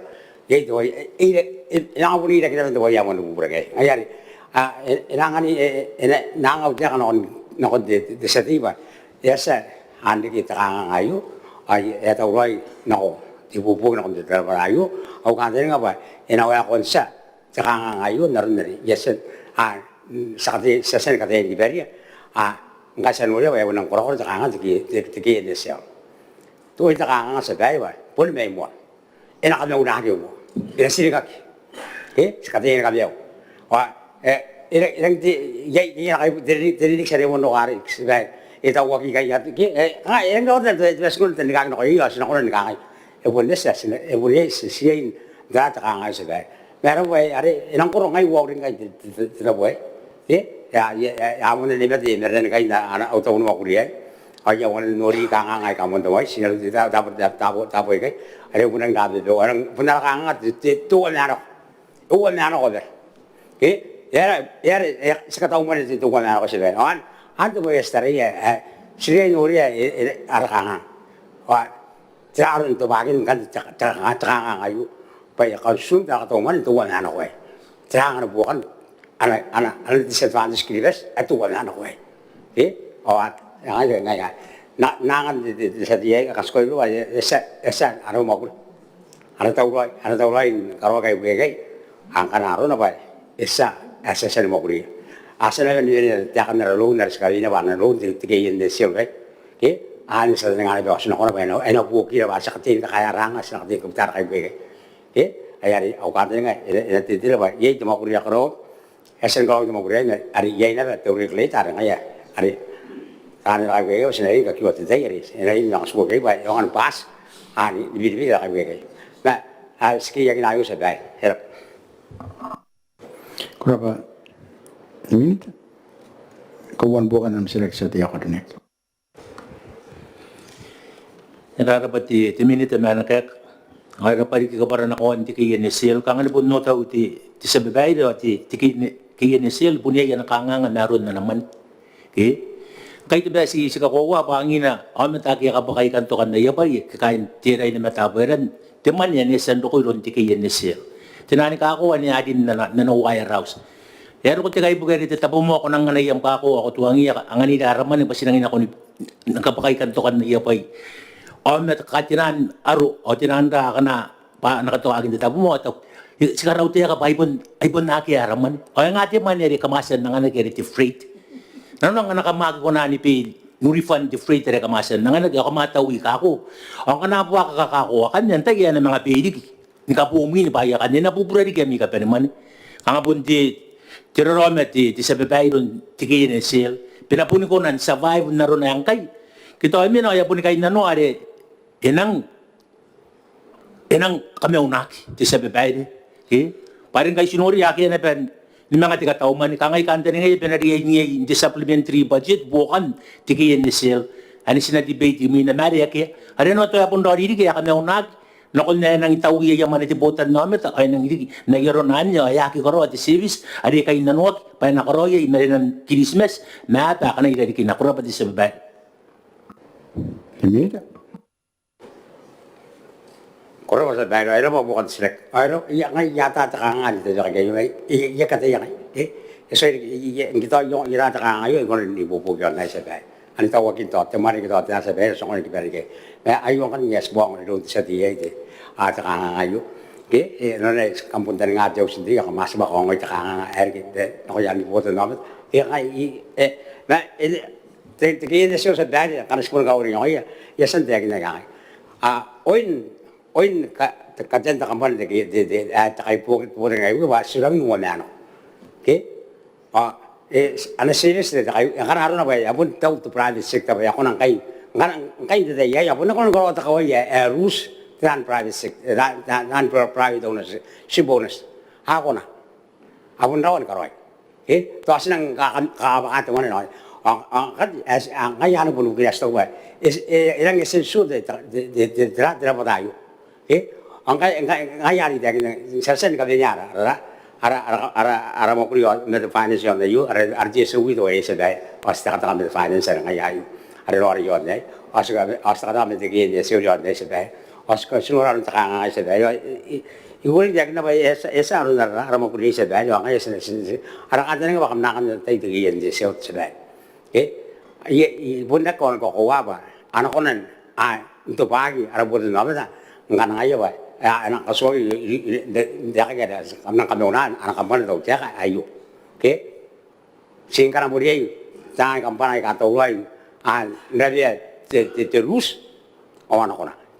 iai te wai, e, e, e, e nang bon iraki naba n te wai ae moan te bubura ke. Ngaia are, a, e, e nang anganai, e, e, e nang au taeka nakon, nakon te, te, te tia tei bwa e a tia n reke te kanganga aio, ao e a tauraoi nako te ibuobuoki nakon te taratara aio, au kantaninga bwa e na waekoa n tia te kanganga aio n aron are e a tia, a, ti a tia, ti a tia ni kataia ni kibaria, a, ngkai ti a noria bwa e a bon nang korakora te kanganga te, te, te KNSL. Tao te kanganga tia babaire bwa boni mai moa. e na kamaunaki moa, e na tiringaki. Ke ti kataia ni kamaiu. Ao e, e rang, e rang te, iai, iai ana kaibu te ririki, te ririki are e moan roko arei, ke ti bwa e tauaki ikai, ke e, kanga e rang raoi te, te, te batikoro n tanikaki nako iai, ao ti na kona ni kangai, e bon eti, ti na, e bon eti, ti, ti iai n tara te kanganga, ke ti bwa ma e raba bwa are e nang koro ngai uauri ngkai te, te, te, te tabo aei. E, e a, e a, e a moana ni mate, e mate ni kaina ana, au tabo ni mwakuri aei. Ao I a moana n nori kanganga aika moan tabo aei, ti na ruti ta, ta, ta, ta, tabo aikai are bon nang tabe, bon nang, bon nang kanganga te, te, te uamaanako. Uamaanako bwa ke e aera, e aera, e, ti katau mwane te, te uamaanako, ke ti bwa. Ao anne, anne te bwai ae ti taraia, e, ti riai n noria, e, e, ara kanganga. Ao tera aron tobwakin ngkanne te, te, te kanganga aio bwa e a consume te, ara katau mwane n te uamaanako aei. Tera angana buokan ana, ana, ana disadvantage Kiribati ae te uamaanako aei. Ke ao a, a, a, a, na, na angan te, te, te tia tei aei, a katikoi iroua, e, e tia, e tia n ara mwakuri, ana tauraoi, ana tauraoi ni karaoa kaibuke aikai. Ao ngkana arona bwa e tia, e tia, tia ni mwakuria, a tia naba ni wene taekan ara loan are ti kaweneia bwa ana loan te, te KNSL aei. Ke anne ti a taninga naba ao ti na kona bwa e na, e na buokira bwa ti a katei ni kakaea ara anga, ti a katei ni kabuta ara kaibuke aikai. Ke ai are au kantaninga e na, e na teretere bwa iai te mwakuri ae karaoaki, e a tia ni karaoaki te mwakuri aei, are iai naba te regulator are ngaia are taani kaibuke aikai, ao ti na riai ni kakiwa te tai are e na riai ni manga tiku iai bwa e aonga ni bati, a, ni, ni biribiri ara kaibuke aikai. Ma a, ti keiakina aio, ke ti bwa e raba. Ko rabwa te Minita. Kauoua ni buokan am titiraki, tia tei ae ko karineaki. E rarabwa te, te Minita ma ana kaeka. Ao e raba riki kabwaranakoan te KNSL, kanga ni bon otau te, te tia babaire ao te, te KNSL bon iai ana kanganga ma aron ana mwane. Ke ngkai te bwai ae ti, ti kakoaua bwa angiia aomata ake a kabwakai i kan tokan aia bwai, ke kaain te rai ni mataniwi aei, te mwane anne e a tia n roko iroun te KNSL. Te nang kakoaua anne a rin n ana, n ana warehouse. E a roko te kaibuke are te tabomoa, ko nang anai am kakoaua ao ko tuangiia anganira ara mwane bwa ti nangi nako ni kabwakai i kan tokan aia bwai. Ao ma te katenan aro ao te nang ra akana bwa a na katoaki n te tabomoa ao ti karautaeka bwa ai bon, ai bon akea ara mwane. Ao e nga te mwane are kam a tia n anganaki are te freight. Nanona ngkana kam aki kona ni bei n refund te freight are kam a tia n anganaki ao kam a taui kako. Ao ngkana a buakaka kako akanne, antai ae na manga bei riki ni kabowi ni bwai akanne? E na bubura riki ami kabanemwane. Kanga bon te, te raraoma te, te tia babaire iroun te KNSL bwa e na boni kona n survive n arona ae ngkai. Ke tao e mena ao e a boni kainnanoa are e nang, e nang kamaunaki te tia babaire. Ke bwa are ngkai ti noria akea naba ni manga te katau mwane. Kanga I kantaningaia bwa e na riai n iai n te supplementary budget buokan te KNSL. Anne ti na debate imwina ma are akea. Are e na oto ae bon raoiroi riki ae kamaunaki nakon ae e nangi taui aia mwane te botannaomata ao e nangi riki n ai arona anne ao e aki karaoa te service are e kainnanoaki bwa e na karaoia i marenan Kiritimati ma aba akana irarikina. Ko rabwa te tia babaire. Te Minita. Ko rabwa te tia babaire, e raba buokan te titiraki. Ao e raba, I a, ngai I ata te kanganga n te titiraki aio, I a, I a kataia ngai, e, e, sorry, I a, I a, ngke tao I a, I a ata te kanganga aio, I kona n ibuobuoki aon aei, tia babaire. Anne tauakin tao te mwane ke tao te ata, tia babaire, ti a kona ni kabane riki. Ma aio ngkanne I a tibwa ongo iroun te tia tei aei te, a, te kanganga aio. Ke e, nanona kam bon taninga te auti n tei ao kam a tibwa kaongoai te kanganga ae riki nakoia ni botannaomata. E, ngai I, e, ma e, te, te KNSL, tia babaire, ngkana ti bon kauring iai, I a tia n taekinna kangai. A, oin, oin ka, te, katean te kambana te, te, te, a, te kaibuke, buokan kaibuke bwa ti rangi n uamaanako. Ke? A, e, ana service te, te kai, ngkana arona bwa e a bon tau te private sector bwa e a kona ngkai, ngkana, ngkai n te tai aei a bon kona ni karaoa te kawai ae, ae loose te, taian private sector, te, te, taian private owners, ship owners. A kona. A bon rawa ni karaoi. E, tao ti nang ka, ka, kabwaka te mwane nao. A, a, kati, a, a, ngai anne bon bukina ae ti taku bwa e, e, e rangi n essential te, te, te, te, te, te rabwata aio. E, ao ngai, ngai, ngai are I taekinna, ti a tia ni kawenea ara, ara, ara, ara, ara, ara mwakuri ma te finance iaon aio, ara, ara T S O aio, tia babaire, ao ti tekateka ma te finance are ngaia aio, are raoiroi iaon aei, ao ti ka, ao ti tekateka ma te KNSL iaon aei, tia babaire, ao ti ka, ti nora aron te kanganga aei, tia babaire, ao I, I, I kukurei n taekinna bwa e a tia, e a tia aron ara, ara mwakuri aei, tia babaire, ao ngaia ti na, ti, ti, ara kantaninga bwa kam na angan te tai te KNSL, tia babaire. Ke I, I bon aki kona ni kakoaua bwa a na kona n, a, n tobwaki ara botannaomata ngkana ngaia bwa, a, a na katuai, i, i, i, n te, n te aeka are kam nang kamauna ana kambana te tautaeka aio. Ke ti ngkana moriai taani kambana aika tauraoi, a, n rabea te, te, te loose ao a na kona.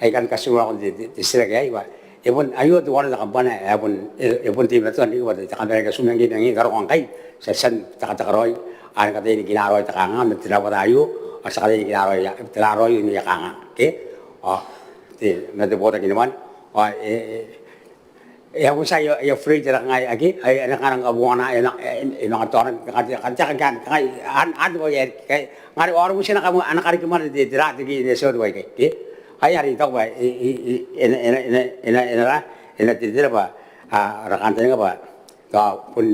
I kan katikua nakon te titiraki aei bwa e bon aio te ware te kambana ae e bon teimatoa n riki bwa te kambana ae e katumaki ngkai, karokoa ngkai ti a tia n tekateka raoi are kataia ni kinaa raoi te kanganga ma te rabwata aio, ao ti a kataia ni kinaa raoi, tera raoi aia kanganga, ke? Ao te, ma te botaki ni mwane, ao e, e a bon tia aia freight are kangai ake a na kanga ni kabongana, e manga taona, kangai, kangai, kangai, ao are bon tia ana kariki mwane te, tera, te key n eti ao te bwai aikai, ke? Ai are I taku bwa e na, e na, e na, e na, e na, e na, e na te, tera bwa ara kantaninga bwa tao bon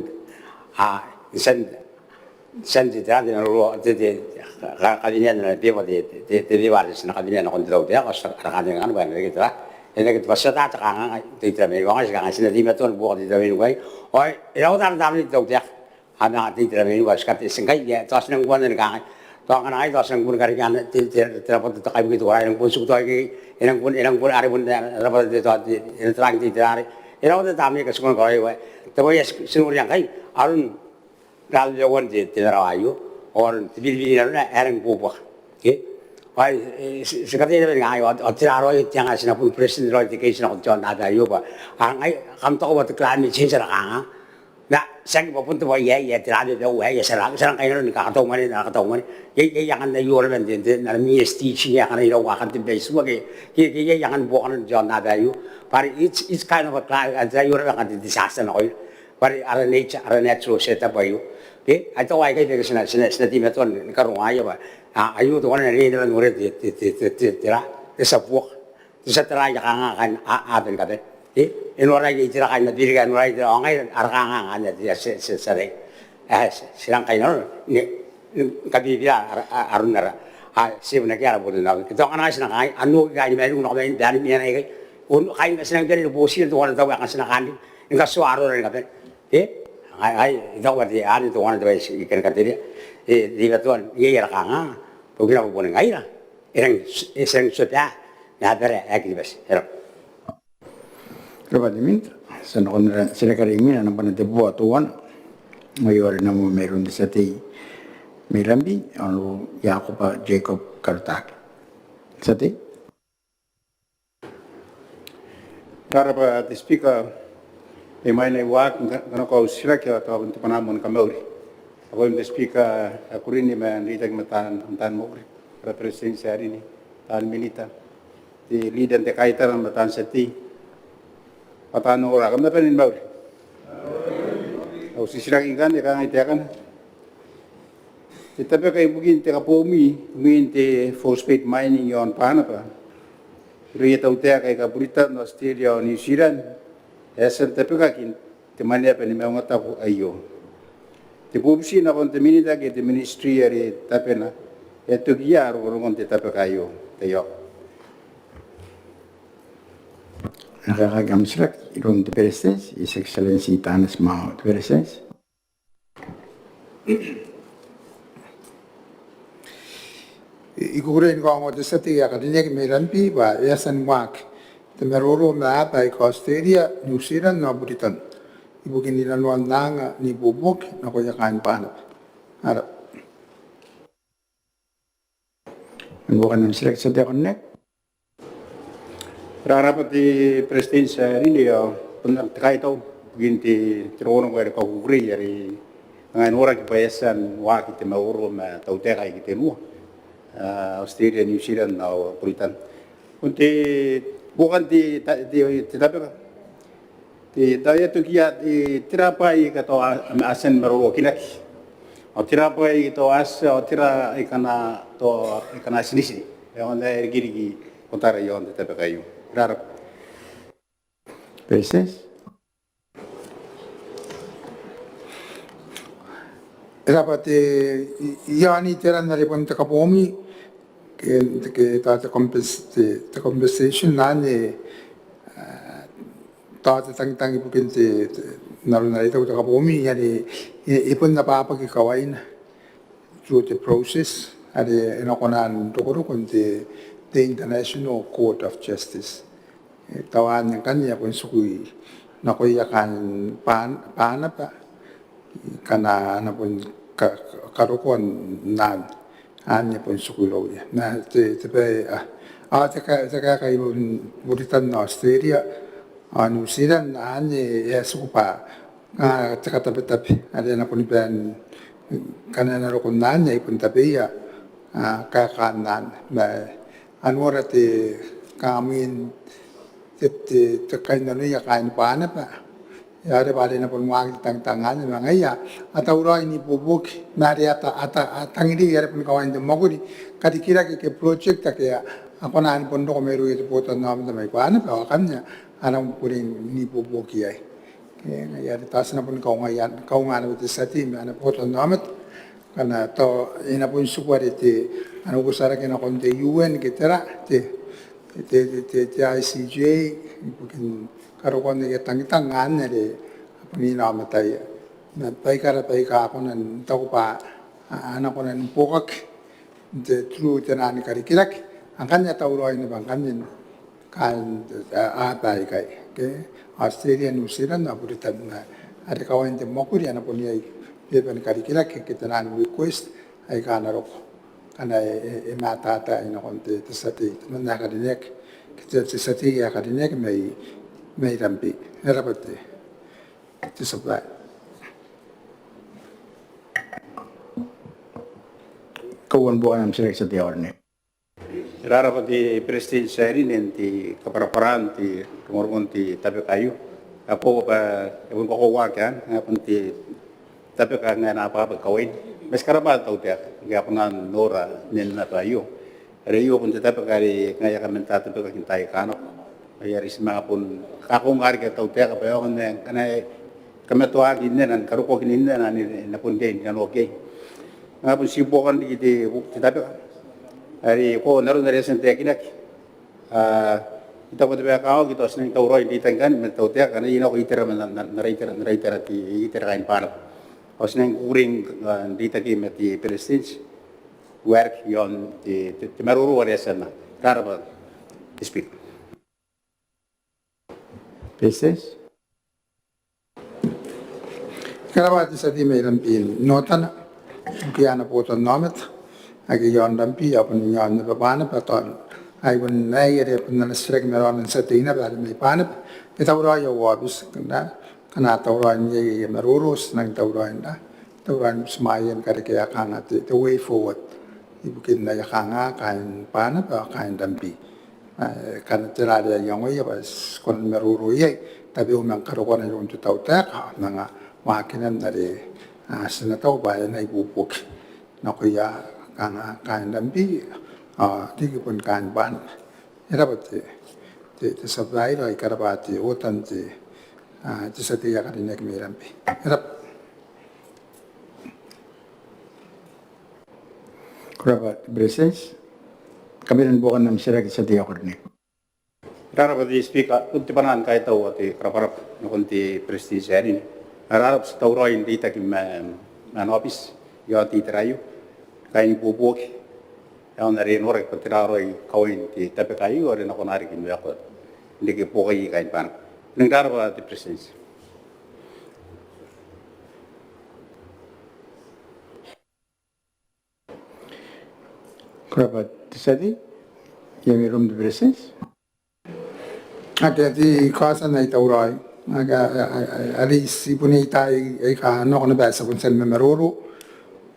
a, n tia n, tia n te, tera, te na roro, te, te, kawenean ana beba, te, te beba are ti na kawenea nakon te tautaeka, ao ti a, ara kantaninga bwa e na reke, tera, e na reke te bwai ae ti a ata te kanganga n te itera mai ikai, ti kangai ti na teimatoa ni buoka te itera mai ikai, ao e rawata ana tamnei te tautaeka. A manga te itera mai ikai, ti kataia ngkai, ia, tao ti nang kuana ni kangai, tao ngkana ngai tao ti nang kuana ni karekea te, te, te rabwata, tao kaibuke te kora, e nang bon tiku tao ikekei, e nang bon, e nang bon, are bon rabwata te, tao te, e na taraaki te itera are e rawata te tamnei, katikua ni karaoia. Te bwai ae ti noria ngkai aron rababauan te, te marawa aio, ao aron te biribiri n arona ae e rangi ni buobuaka, ke? Ao e, ti, ti kataia naba ni kangai, ao tera raoi te anga ae ti na bon present raoi te case nakon te aonnaba aio bwa, a, ngai kam taku bwa te climate change ara kanganga. Ma tiaki bwa bon te bwai aei, ae te rababau aei ae ti a, ti a rang kainnanoa ni kakatau mwane, ni kakatau mwane. Iai, iai angan aio naba n te, n te, n ara means teaching ae akana irau akan te bwai ae itiua ke, ke, ke iai angan buokanan te aonnaba aio. Bwa are it's, it's kind of a cli-, a, te aio naba kanga te disaster nakoira. Bwa are ara nature, ara natural setup aio. Ke, ai tao aikai bwa ti na, ti na, ti na teimatoa ni karongoia bwa, a, aio teuana ae e na riai naba n noria te, te, te, te, te, tera, te tia buoka, te tia tara aia kanganga kaain a, a bane ni kabane. E norai ke itera kaain Amerika, e norai ke itera, ao ngaira ara kanganga anne, ti a, ti a, ti a, ti a rang kainnanoa ni kabibira aron ara, a, ti bon akea ara botannaomata. Ke tao ngkana ti na kaain, anne ke kaain mairoun, nako mai n te anne mai ikai, kaain, ti nang bane ni boti n te wana tau ae kanga ti na kaain, ngkana ti a arora ni kabane. Ke? Ai, ai, I taku bwa te, anne te wana tau ae I kan katerea. E, te batoan, iai ara kanganga, bukina bwa bon ngaira e rang, e rang tioba n abara ae Kiribati. E rang. Ko rabwa te Minita. Ti a nako n ara, ti na karimwina nambwa tebwi ma teuana. Mai iroun te tia tei mai Rabi, Honourable Iakoba Jacob Karutake. Tia tei. Ko rabwa te Speaker. Imwain ae I waaki, I kan, I kan kanakoa au titiraki ao tao bon te bwanaa moa ni kamauri nakoim te Speaker ae ko karineaki ma n reitaki ma taan, taan mwakuri, ara Beretitenti ae karineaki, taan Minita, te Leader n te kaitara ma taan tia tei, bwa taan ongora, kam na bane ni mauri. Au titiraki ngkanne e kangai taekana. Te tabeka ibukin te kaboomi imwin te phosphate mining iaon Banaba irouia tautaeka aika Buritan, Australia ao New Zealand, e a tia n tabekaki te mwaneaba ni maungatabu aio. Te bubuti nakon te Minita ke te Ministry are tabena, e a toki ia rongorongon te tabeka aio? Taiaoka. E na kaekaaki am titiraki iroun te Beretitenti, His Excellency Taneti Maamau, te Beretitenti. I, I kukurei ni kaongoa te tia tei ae karineaki mai Rabi bwa e a tia ni waaki te maroro ma aaba aika Australia, New Zealand ao Buritan ibukin rinanoan aanga n ibuobuoki nakoia kaain Banaba. Ko rabwa. Ko na buokan am titiraki, tia tei ae karineaki. Ko rabwa te Beretitenti ae karineaki, ao bon te kaitau ibukin te, te rongorongo are kakukurei are e a noraki bwa e a tia n waaki te maroro ma tautaeka aika tenua, a, Australia, New Zealand ao Buritan. Bon te, buokan te, te, te tabeka, te, tao e a toki ia, e, tera bwaai aika tao a, a tia ni maroroakinaki, ao tera bwaai aika tao a tia, ao tera aikana tao aikana tinetine. E aonga n rikirake kotara iaon te tabeka aio. Ko rabwa. Beretitenti. Ko rabwa te, i, i aon iteran are bon te kaboomi ke, ke tao te compens-, te, te compensation anne, a, tao te tangitang ibukin te, te, n aron are I taku te kaboomi are e, e bon abwabwaki kawaina through the process are e na kona n rokoroko n te, the International Court of Justice. E, tao anne ngkanne e a bon tiku nakoia kaain Ban-, Banaba ngkana a na bon ka-, karokoa n anne, anne e bon tiku irouia. Ma te, te bwai, a, a, te ka-, te kaeka iroun Buritan, Australia ao New Zealand, anne e a tiku bwa a, te katabetabe are a na kona ni bane ngkana a na roko n anne, ai bon tabeia, a, kaekaan anne. Ma a nora te kamwin te, te, te kainnanoia kaain Banaba, e a ore bwa are e na bon waaki te tangitang anne, ma ngaia a tauraoi n ibuobuoki ma are a ta-, a ta-, a tangiri are bon kawain te mwakuri, karikirake ke project ake a, a kona ni bon roko mairouia te botannaomata mai Banaba, ao akanne a rangi ni kukurei n ibuobuoki iai. Ke ngaia are tao ti na boni kaunga, kaunga naba te tia tei ma ana botannaomata ngkana tao e na bon tiku are te, a na uotarake nakon te U N ke tera, te, te, te, te, te I C J ibukin karokoan aia tangitang anne are a boni inaomataia. Ma baikara baika a kona n taku bwa a, a na kona ni buokaki n te, through te naan karikirake, ngkanne a tauraoi naba ngkanne kaain, a, aaba aikai, ke, Australia, New Zealand ao Buritan, ma are kawain te mwakuri a na bon iai beba ni karikirake ke te naan request aika a na roko ngkana e, e, e matata nakon te, te tia tei, te mwaane ae karineaki, ke te, te tia tei ae karineaki mai, mai Rabi. E rab'a te, te tia babaire. Kauoua ni buokan am titiraki, tia tei ae karineaki. E rab'a te Beretitenti ae karineaki n te kabwarabwaraan te rongorongon te tabeka aio. Ao bwa e bon kakoauaki anne, e bon te tabeka ae e na abwabwaki kawaina. Ma ti karab'a te tautaeka ngke e a kona n nora nen aba aio. Are aio bon te tabeka are ngaia e a kaman tatabekaki n taai aika nako. Are ti manga bon kakoaua riki te tautaeka bwa e aonga n ae ngkana e kamatoaki n ae e na karokoaki n ae e na bon riai n nanoaki iai. Manga bon ti buokan riki te, te tabeka are ko n aron are e a tia n taekinaki. I taku bwa te bwai ae kakawaki tao ti nang tauraoi n reitaki ngkanne ma te tautaeka ngkana iai nako itera ma n, n, n ara itera, n ara itera te, itera kaain Banaba. Ao ti nang kukurei n reitaki ma te Beretitenti. Waeriki iaon te, te, te maroro are e a tia n anganaki. Ko rabwa te Speaker. Beretitenti. Ko rabwa te tia tei mai Rambi n Otana ibukia ana botannaomata ake iaon Rambi ao bon iaon naba Banaba, tao ai bon aei are bon ana titiraki ma raona n tia tei naba are mai Banaba. E tauraoi au aobiti ngkana, ngkana a tauraoi n iai aia maroro ti nang tauraoi n, tauraoi ni butimwaea ni karekea kanga te, te way forward ibukin aia kanga kaain Banaba ao kaain Rambi. Ngkana tera are a iangoia bwa ti kona ni maroro iai, tabeua manga karokoana iroun te tautaeka ao manga waakinan are ti na taku bwa e na ibuobuoki nakoia kanga kaain Rambi ao riki bon kaain Banaba. E rabwa te, te, te tia babaire ao I karabwa te oota n te, te tia tei ae karineaki mai Rambi. E rabwa. Ko rabwa te Beretitenti. Kabanean buokan am titiraki te tia tei ae karineaki. Ko rabwa te Speaker, bon te bwanaa ni kaitau ao te karabwarabwa nakon te Beretitenti ae karineaki. Ko rabwa, ti tauraoi n reitaki ma, ma ana aobiti iaon te itera aio. Kain ibuobuoki iaon are e noraki bwa tera raoi kawain te tabeka aio are e na kona riki ni waekoa n reke buokaia kaain Banaba. Ko rabwa te Beretitenti. Ko rabwa te tia tei. Iai mairoum te Beretitenti? Akea, te kaotan ae I tauraoi. Akea, a, a, a, are ti bon iai taai aika a nako naba ae ti a bon tia ni mamaroro.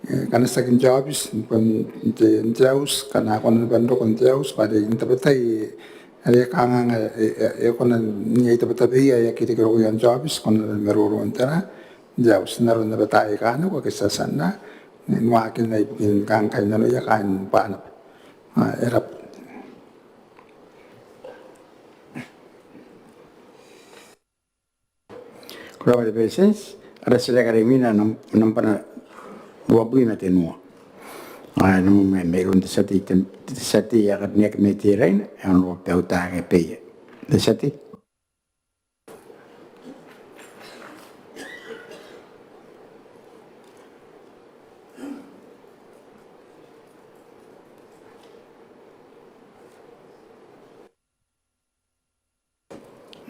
E, ngkana tiaki n te aobiti, bon n te, n te auti, ngkana a kona naba n roko n te auti, bwa are n tabetai are kanga e, e, e kona n iai tabetabeia ae aki reke roko iaon te aobiti, kona naba ni maroro n tera, n te auti, n aron naba taai aika a nako ake ti a tia n, ni waakinna ibukin kaain, kainnanoia kaain Banaba. A, e rabwa. Ko rabwa te Beretitenti. Ara titiraki are imwina nam, nambwa uabwi ma tenua. A, nambwa ma, mairoun te tia tei, te, te tia tei ae karineaki mai Teraina, e Honourable Bauta Kepeia. Te tia tei.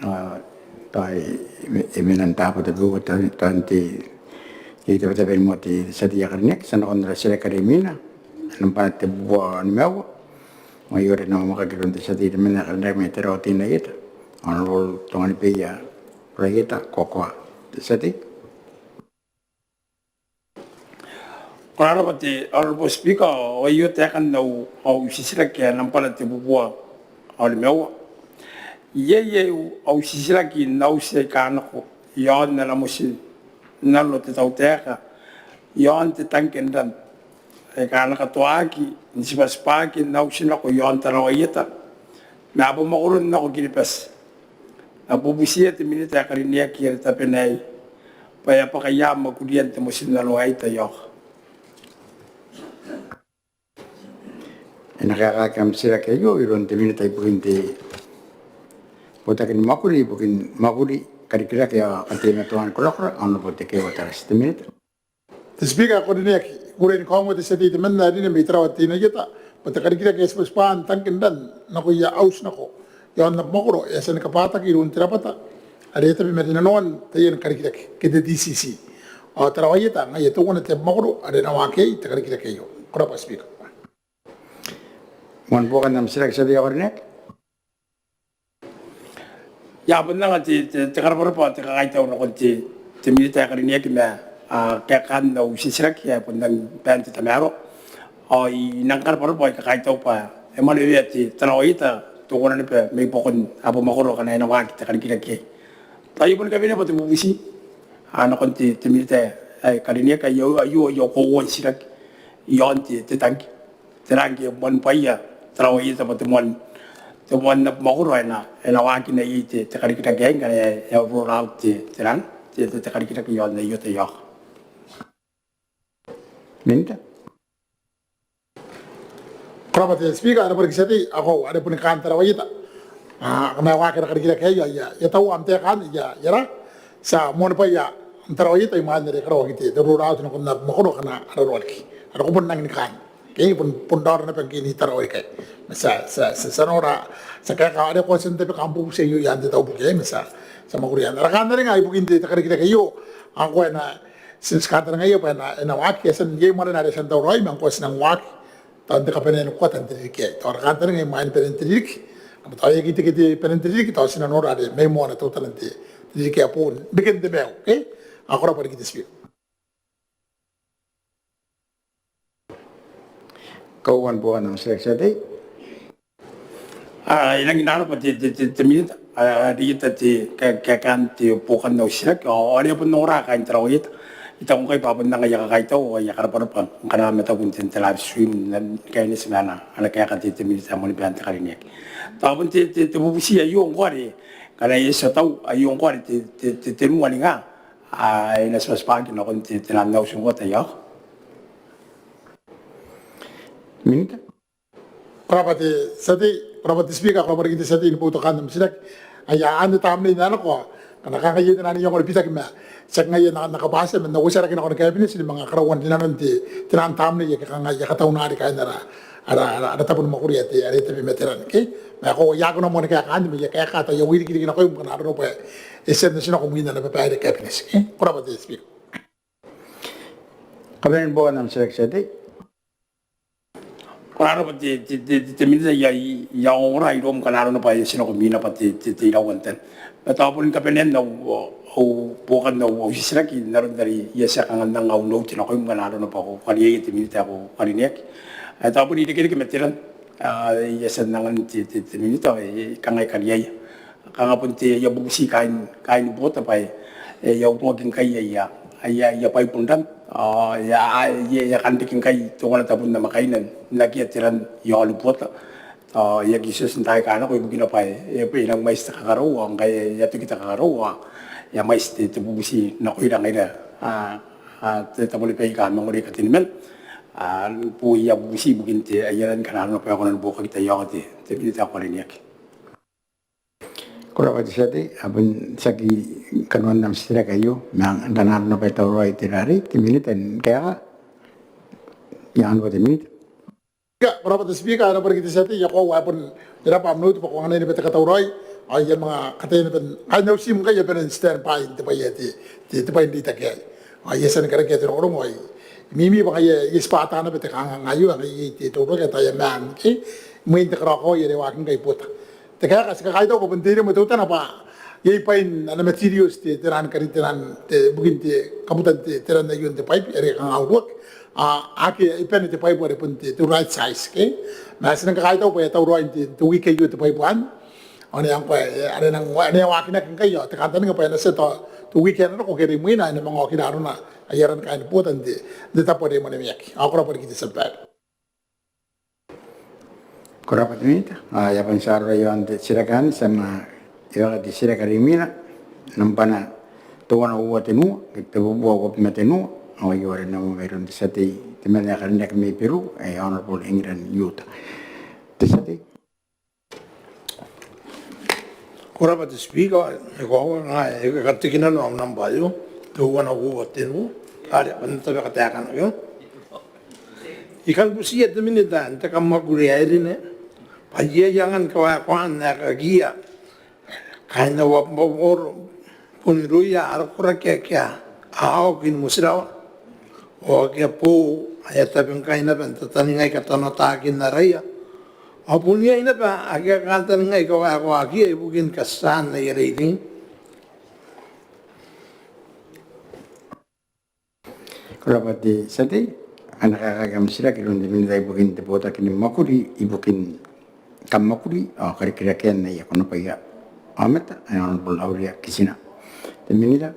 A, tao e, e mena n taabo tabeua tao, tao n te, te tabetabe ni moa te tia tei ae karineaki, ti a nakon ara titiraki are imwina, nambwa tebubua nimaua. Ao aio are e na mwamwakaki iroun te tia tei temanna ae karineaki mai Tarawa Teinainano Ieta, Honourable Tonganibeia Raieta Koakoa. Te tia tei. Ko rabwa te Honourable Speaker, ao aio taekan au, au titiraki ae nambwa tebubua ao nimaua. Iai, iai au, au titiraki n auti aika nako iaon ana motinnano te tautaeka iaon te tangke n ran aika a na katoaki n tibwatibwaki n auti nako iaon Tarawa Ieta ma abamwakoro nako Kiribati. N na bubutiia te Minita ae karineaki are tabena aei bwa e a bwaka ia mwakurian te motinnano aei? Tia oka. E na kaekaaki am titiraki aio iroun te Minita ibukin te Botaki ni Mwakuri ibukin Mwakuri, Karikirake ao Kateimatoan Korakora, Honourable Tekeeua Tarati. Te Minita. Te Speaker ae karineaki, I kukurei ni kaongoa te tia tei temanna ae rine mai Tarawa Teinainano Ieta bwa te karikirake ae tibwatibwaan tangke n ran nakoia auti nako iaon abamwakoro e a tia ni kabwataki iroun te rabwata are e tabe ma rinanoan taian karikirake ke te D C C. Ao Tarawa Ieta ngaia teuana te abamwakoro are e na waaki iai te karikirake aio. Ko rabwa Speaker. Moan buokan am titiraki tia tei ae karineaki. I a bon anga te, te, te karabwarabwa, te kakaitau nakon te, te Minita ae karineaki ma, a, kaekaan au titiraki ae bon rang baan te tamaroa. Ao I nang karabwarabwa, I kakaitau bwa e mwaneweia te Tarawa Ieta teuana naba mai buakon abamwakoro akana e na waaki te karikirake aei. Tao I a bon kawenea bwa te bubuti, a, nakon te, te Minita ae karineaki, aio, aio, aio koauan titiraki iaon te, te tangke. Tera ngke e moanibwaia Tarawa Ieta bwa te moan te moan abamwakoro e na, e na waaki n aia te, te karikirake aei ngkana e a roll out te, te ran, te, te, te karikirake iaon aio te iok. Minita. Ko rabwa te Speaker, e rabwa riki te tia tei, ao are boni kaan Tarawa Ieta. A, kanga e waaki ara karikirake aei, ia, ia tau am taeka anne, ia, ia ra. Ti a moanibwaia n Tarawa Ieta imwain are e karaoaki te, te roll out nakon abamwakoro akana a roroa riki. Are ko bon rangi ni kaan. Ke bon, bon raora naba ngke i Tarawa aikai. Ma ti a, ti a, ti a, ti a nora, ti a kaeka are ko a tia n tabe kam bubuti aio i aan te tabo ke, ma ti a, ti a mwakuria. Ara kantaninga ibukin te, te karikirake aio, ngkoa e na, ti, ti kantaningaia bwa e na, e na waaki, e a tia n iai mwanena are e a tia n tauraoi, ma ngkoa ti nang waaki. Tao n te kabanea ni kuata n te ririki aei. Tao ara kantaninga imwain banen te ririki. Kam tao e aki teke te banen te ririki, tao ti na nora are mai moana teutana n te, te ririki ae boou. Reken te maiu, okay? Ao ko rabwa riki te Speaker. Kauoua ni buokan am titiraki tia tei. A, I rangi n rabwa te, te, te, te Minita, a, are e a tia te, ka, ka, kaekaan te buokan au titiraki, ao, ao are e a bon ongora kaain Tarawa Ieta. I taku ngkai bwa a bon anga aia kakaitau, ao aia karabwarabwa, ngkana a mataku n te, te live stream, n, n kaineti ma ana, ana kaeka te, te Minita ae moan te karineaki. Tao bon te, te, te bubuti aio ngkoa are, ngkana e a tia tau, aio ngkoa are te, te, te, tenua ninga, a, e na tibwatibwaaki nakon te, te nang auti ngkoa te iok. Minita. Ko rabwa te tia tei, ko rabwa te Speaker, ko rabwa riki te tia tei ni boutokaan am titiraki. Aia, anne tamnei n ae nako, ngkana kanga iai te nang iango ni bitaki ma tiaki ngaia n na, n na kabwatia ma n na uotia rake nakon te Cabinet ni manga karauan rinanon te, te nang tamnei ake kanga e a kataunari kaain ara, ara, ara, ara tabo ni mwakuri ae te, are tabe ma te ran, okay? Ma ko, I aki kona moa ni kaeka anne, ma I a kaeka tao I a wirikiriki nakoim ngkana arona bwa e tia n otinako mwin ana babaire te Cabinet, okay? Ko rabwa te Speaker. Kabanea ni buokan am titiraki tia tei. Ko rabwa te, te, te, te, te Minita, I a, I a ongora iroum ngkana arona bwa e otinako mwina bwa te, te, te iraua n tan. Ma tao bon kabanean au, au buokan au, au titiraki n aron are I a tia kanga n anga au note nakoim ngkana arona bwa ko kariaia te Minita ae ko karineaki. Ae tao bon irekereke ma te ran. A, I a tia n angan te, te, te Minita, e, kanga e kariaia. Kanga bon te, I a bubuti kaain, kaain Buota bwa e, e, e a uruaki ngkai aia, aia, aia bwaibu n ran. A, e a, a, e a, e a kan reke ngkai teuana tabun namwakaina n akea te ran iaon Buota. A, e aki tioti n taai aika nako ibukina bwa e, e, e nang mwaiti te kakarau, ao ngkai e a toki te kakarau, ao e a mwaiti te, te bubuti nakoira ngaira, a, a, te, te tabo ni baika a mangori kateniman. A, bon I a bubuti ibukin te, aia ran ngkana arona bwa e kona ni buokaki te iok te, te Minita ae ko karineaki. Ko rabwa te tia tei, a bon tiaki kanoan am titiraki aio, ma ngkana arona bwa e tauraoi te rarei, te Minita n kaeka. Ia, ko rabwa te Minita. Ia, ko rabwa te Speaker, ko rabwa riki te tia tei, ia koaua ae bon e rabwa am note bwa ko anganai naba te katauraoi, ao I a manga kataia naba n, ai n au tiim ngkai a bane n standby n te bwai ae te, te, te bwai n reitaki aei. Ao I a tia ni karekea te rongorongo aei. I mimi bwa ngaia e a tibwa ata naba te kanganga aio, ngaia iai te, te rongorongo ae tao e a maan, okay? Imwin te karaokawai are e waaki ngkai i Buota. Te kaeka ti kakaitau bwa bon te iremwe teutana bwa iai bwain ana materials te, te ran kari, te ran, te, ibukin te kabutan te, te ran aio n te bwaibu are kanga uruaki. A, ake e bane te bwaibu are bon te, te right size, okay? Ma ti nang kakaitau bwa e a tauraoi n te, te wiki aio te bwaibu anne. Ao ane ngkoa, e, are nang, ane e a waakinaki ngkai, ao te kantaninga bwa e na tia tao te wiki ae na roko ke are imwina e na manga okira arona aia ran kaain Buota n te, n te tabo are e mwaneweaki. Ao ko rabwa riki te tia babaire. Ko rabwa te Minita. A, e a bon tia raoi aon te titiraki anne, ti a manga, e, waaki te titiraki are imwina, nambwa teuana uoua tenua, ke tebubua uabwi ma tenua, ao aio are e na manga mairoun te tia tei, te membwa ae karineaki mai Beru, e, Honourable Engiran Iuta. Te tia tei. Ko rabwa te Speaker, e koaua ngai, e, e katekinano au nambwa aio, teuana uoua tenua, are, a bon tabeka taekana, io. I kan butiia te Minita n te kammwakuri ae rine, bwa iai angan kawaekoan aekakiia kaain au abamwakoro bon irouia ara koraki ake a oki ni motirawa, ao ake a boou, ae a tabe ngkai naba n tataninga aika tanaotaakin araia. Ao bon iai naba ake a kantaninga aika waekoakiia ibukin katiaan aia reirei. Ko rabwa te tia tei, ana kaekaaki am titiraki iroun te Minita ibukin te botaki ni mwakuri, ibukin kammwakuri ao karikirakean aia konabwaia aomata, ae Honourable Aurea Kitina. Te Minita.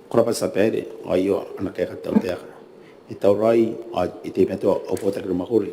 Ko rabwa te tia babaire, ao aio ana kaeka te tautaeka. E tauraoi, ao e teimatoa au botaki ni mwakuri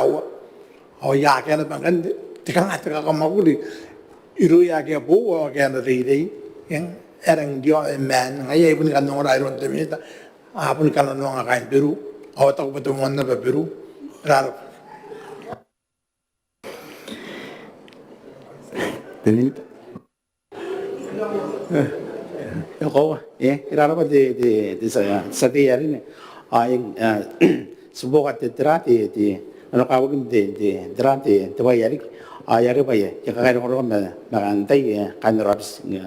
aua. Ao I a akea naba ngkanne te kanga te kakamwakuri irouia ake a boou ao ake a na reirei. Eng, e rang rio e maan, ngaia I bon kan ongora iroun te Minita, a bon kananoanga kaain Beru, ao a taku bwa te moan naba Beru. Rarabwa. Te Minita. E koaua, e, e rarabwa te, te, te tia, tia tei ae rine. Ao eng, e, ti buoka te, tera, te, te, nanokawakin te, te, tera, te, te bwai ae riki. Ao I a riki bwa I a, I a kakae rongorongona ma, ma kaain tai, e, kaain ara aobiti,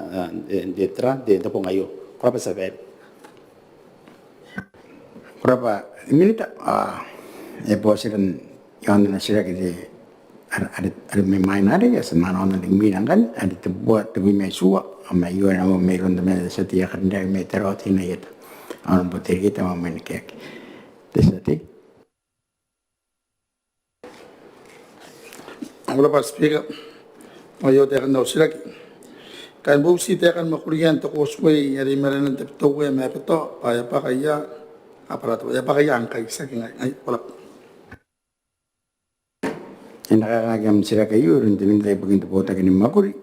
e, e, te, tera, te, te bong aio. Ko rabwa tia babaire. Ko rabwa Minita, ao e bua tiran iaon ana titiraki te, are, are, are mai mwaina arei, e a tia n aonga n ring mwiina ngkanne, are te bubua tebwi ma itiua, ao mai iai ana mwane mairoun te Minita, te tia tei ae karineaki mai Tarawa Teinainano Ieta, Honourable Terikita Mamanikeaki. Te tia tei. Ko rabwa Speaker. Ao aio taekan au titiraki. Kaain Bubuti, taekan mwakurian te causeway are i marenan Tabiteuea ma Abetao, bwa e a bwaka ia, a bwara te bwai, e a bwaka ia ngkai, tiaki ngai, ngai, ko rabwa. E na kaekaaki am titiraki aio iroun te Minita ibukin te botaki ni mwakuri,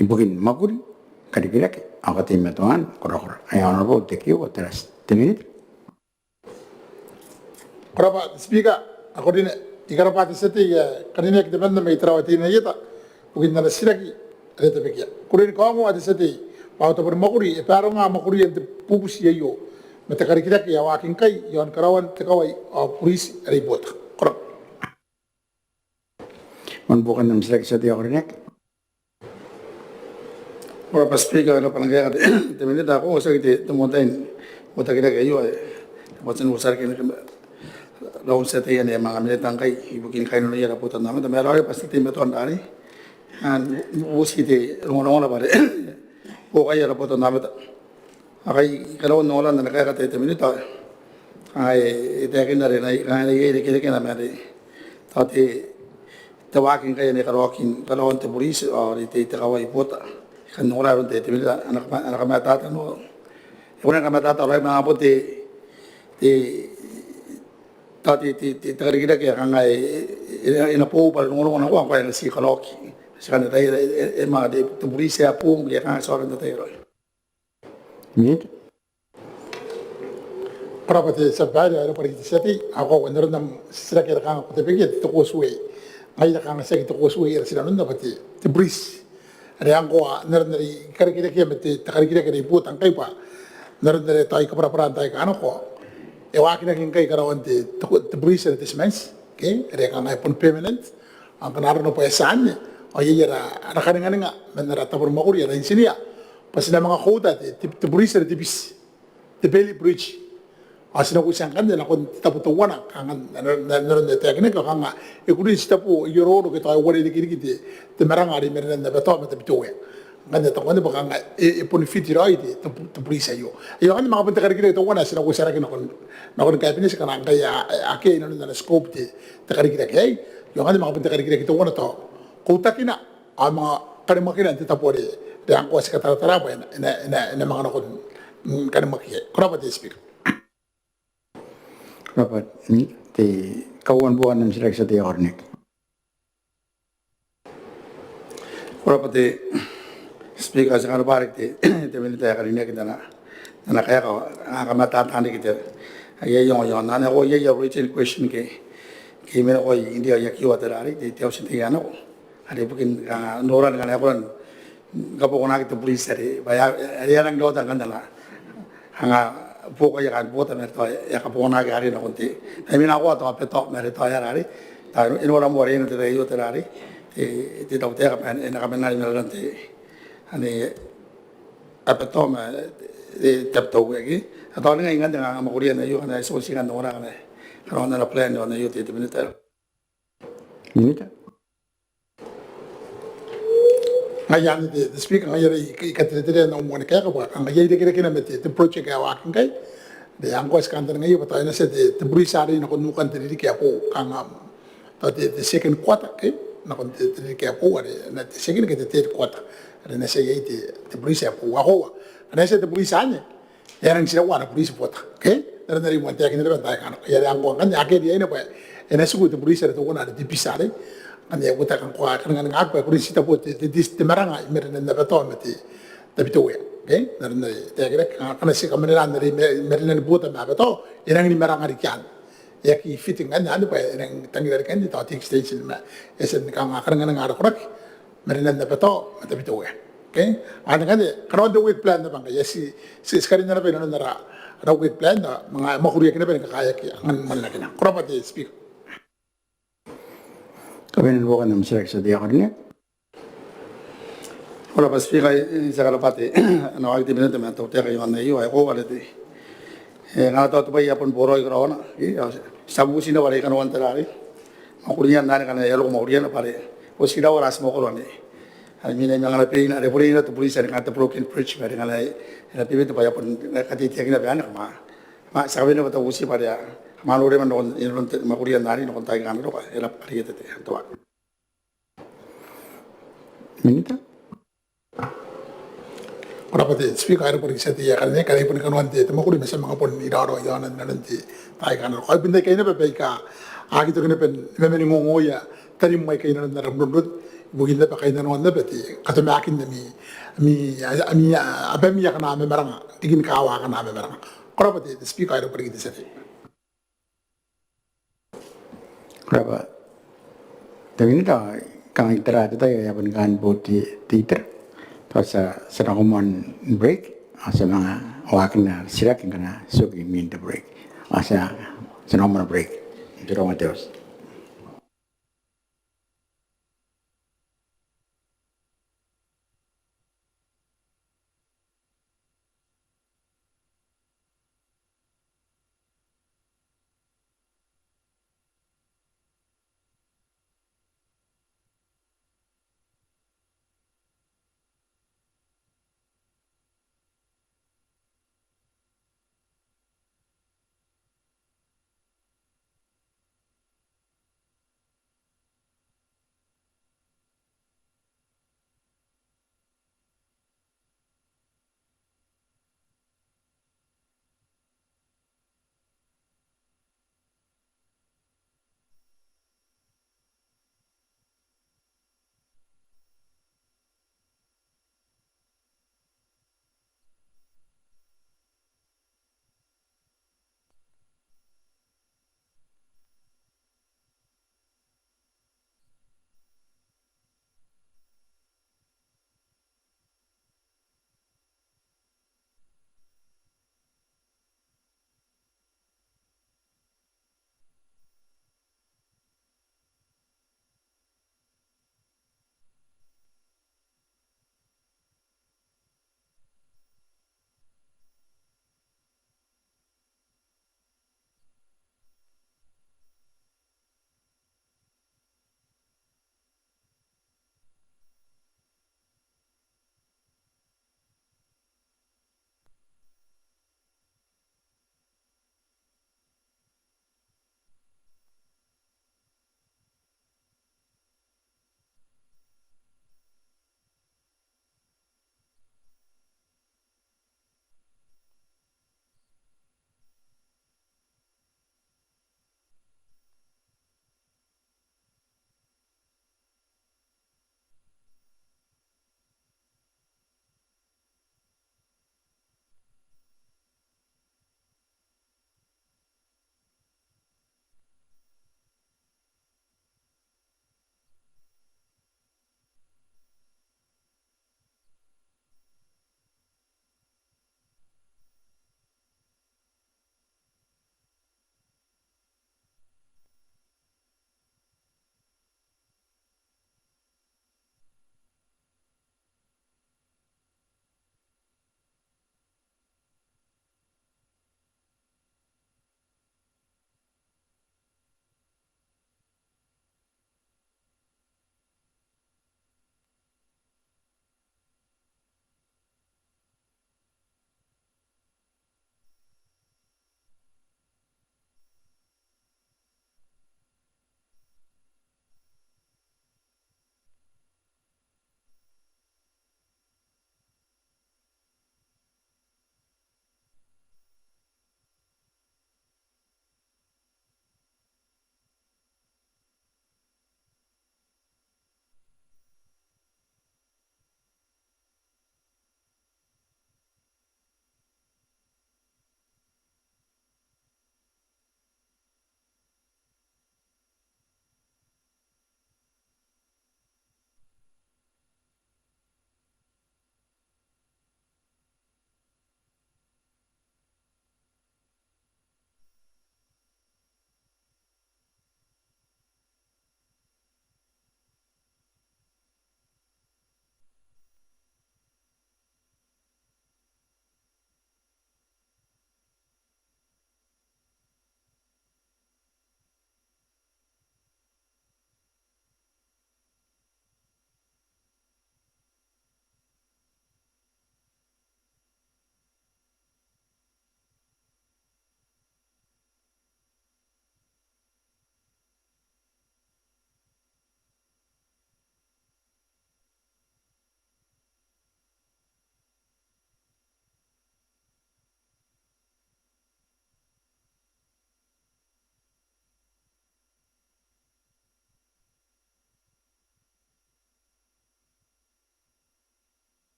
ibukin mwakuri, karikirake ao kateimatoan korakora, ae Honourable Tekiua Tarati. Te Minita. Ko rabwa te Speaker, ao ko rine, I karabwa te tia tei ae karineaki temanna mai Tarawa Teinainano Ieta ibukin ana titiraki are e tabekia. Ko rine, kaongoa te tia tei bwa au tabo ni mwakuri e baronga mwakurian te bubuti aio ma te karikirake ae waaki ngkai iaon karaoan te kawai ao buriti are i Buota. Ko rabwa. Ao bukin am titiraki tia tei ae ko rine. Ko rabwa Speaker, ko rabwa naba te Minita. Ao tiaki te moan tai n uota te karikirake aio ae e bati n uotarake n raou n tia tei ane manga Minita ngkai ibukin kainnanoia ara botanaomata, ma e raoiroi bwa ti tei ma toan rarei n uoti te rongorongo naba are buokaia ara botanaomata. Ao ngkai karaoan ongora n ana kaeka te Minita, ao e taekinna are e na iai irekereke ma are tao te waaki ngkai ane karaoaki karaoan te buriti ao te kawai i Buota. Kan ongora aron te Minita ana kamatata, e kona ni kamatata raoi ma ngaia bon te tao te karikirake ae kanga e na boou bwa rongorongo nako ngkoa e na ti karaoaki. Ti kan ataia e manga te buriti ae boou ngke e kanga ti aonga n ataia raoi. Minita. Ko rabwa te tia babaire, ao e rabwa riki te tia tei. Ao koaua n aron am titiraki are kanga ko tabekia, te causeway. Ngaia are kanga tiaki te causeway are ti nanonna bwa te buriti are ngkoa n aron are I karikirakea ma te karikirake are i Buota ngkai bwa n aron are tao I kabwarabwara n taai aika nako, e waakinaki ngkai karaoan te buriti are te timanti, okay, are kanga e bon permanent. Ao ngkana arona bwa e tia anne ao iai ara kaninganinga man ara tabo ni mwakuri, ara intinia, bwa ti na manga kauta te buriti are te biti, te Bailey Bridge. Ao ti na uotia ngkanne nakon te tabo teuana, kanga n aron ae taekinaki, ao kanga e kuri n titebo i orooro ke tao e uarereke riki te maranga are i marenan Abatao ma Tabiteuea. Ngkanne tao ngkanne bwa kanga e bon fiti raoi te buriti aio. Aio ngkanne manga bon te karikirake teuana ae ti na uotia rake nakon Kabineti ngkana ngkai akea inanon ana scope te karikirake aei. Aio ngkanne manga bon te karikirake teuana tao kautakina ao manga kanimakina n te tabo are ngkoa ti kataratara bwa e na manga nakon kanimaki. Ko rabwa te Speaker. Ko rabwa. Te kauoua ni buokan am titiraki tia tei ae ko rine. Ko rabwa te Speaker, ti kan bwa riki te Minita ae karineaki n ana kaeka, a kamatata riki te, aia iango iaon anne, ao aia written question ke ke I mena ngkoa i India, I aki oota te rarei, te auti n tei ae nako are ibukin kanga noran ngkana e kona ni kabokonaki te buriti are bwa are e a nangi raota ngkanne ana kanga buokaia kaain Buota ma are tao e a kabokonaki arei nakon te, I mena ngkoa tao Abatao ma are tao e a rarei, tao e nora moa are e na te tai aio te rarei, te tautaeka bwa e na kamanena i marenan te, anne, Abatao ma Tabiteuea. Ao tao ningai ngkanne kanga mwakuriana aio, kanga e oti ngkanne ongora ngkana e karaoaki ana plan iaon aio te Minita. Minita. Ngaia anne te Speaker, ngaia are I katereterea n au moani kaeka bwa kanga iai irekerekena ma te project ae waaki ngkai. Are ngkoa ti kantaningaia bwa tao e na tia te buriti arei nakon nukan te ririki ae boou, kanga tao te second quarter, okay, nakon te ririki ae boou are e na te second ke te third quarter are e na tia iai te buriti ae boou. Ao koaua ngkana e tia te buriti anne e a nangi tiraua ana buriti Buota, okay? N aron are I moan taekinna naba n taai aika nako. Ngaia are ngkoa ngkanne akea riaina bwa e na tiku te buriti are teuana are te biti arei. Ngkanne e uota ngkoa kaninganingaki bwa e kuri n titebo te maranga i marenan Abatao ma Tabiteuea, okay? N aron are e taekinaki, ngkana ti kamanena n are i marenan Buota ma Abatao e nangi ni maranga riki anne. E aki fitting ngkanne anne bwa e nangi tangira riki anne tao te extension ma e tia ni kanga kaninganinga ara koraki marenan Abatao ma Tabiteuea. Okay? Anne ngkanne karaoan te work plan naba ngkai, e a ti, ti karinna naba inanon ara work plan ao manga mwakuriaki naba ni kakaeaki angan mwanenakina. Ko rabwa te Speaker. Kabanean buokan am titiraki tia tei ae ko rine. Ko rabwa Speaker, I a tia ni karabwa te, ana waaki te Minita ma ana tautaeka iaon aio, ao e koaua are te, e, ngkana tao te bwai ae bon boraoi karaoana, e, ti a bubuti naba are i kanoan te rarei. Mwakuriana anne ngkana e a roko mwakuriana bwa are boti raora ti mwakoro anne. Are mena i mangana beina, are boraoi naba te buriti are ngkana te broken bridge, are ngkana e na bebete bwa e a bon kateiteaki naba anne, kama, ma ti a kawenea bwa tao boti bwa are a kama noorema nakon inanon te mwakuriana anne nakon taai aika a na roko. E rab'a, are e a tia te, te wa. Minita. Ko rabwa te Speaker, ao e rabwa riki tia tei ae karineaki, are e boni kanoan te mwakuri ma ti a manga bon iraorao iaona inanon te taai aika a na roko. Ao I bon aki kaina bwa baika a aki toki naba ni maningongoia tarim aikai inanon ara muramura ibukin naba kainnanoan naba te katomakin ami, ami, ami, abami akana mamaranga, riki ni kaawa akana mamaranga. Ko rabwa te Speaker, ao e rabwa riki tia tei. Ko rabwa te Minita. Kanga I tara te tai ae e a bon kan boo te, te itera. Tao ti a, ti a nako moa n break, ao ti a manga waakina titiraki ngkana ti oki imwin te break. Ao ti a, ti a nako moa n break. Ti a nako moa n break.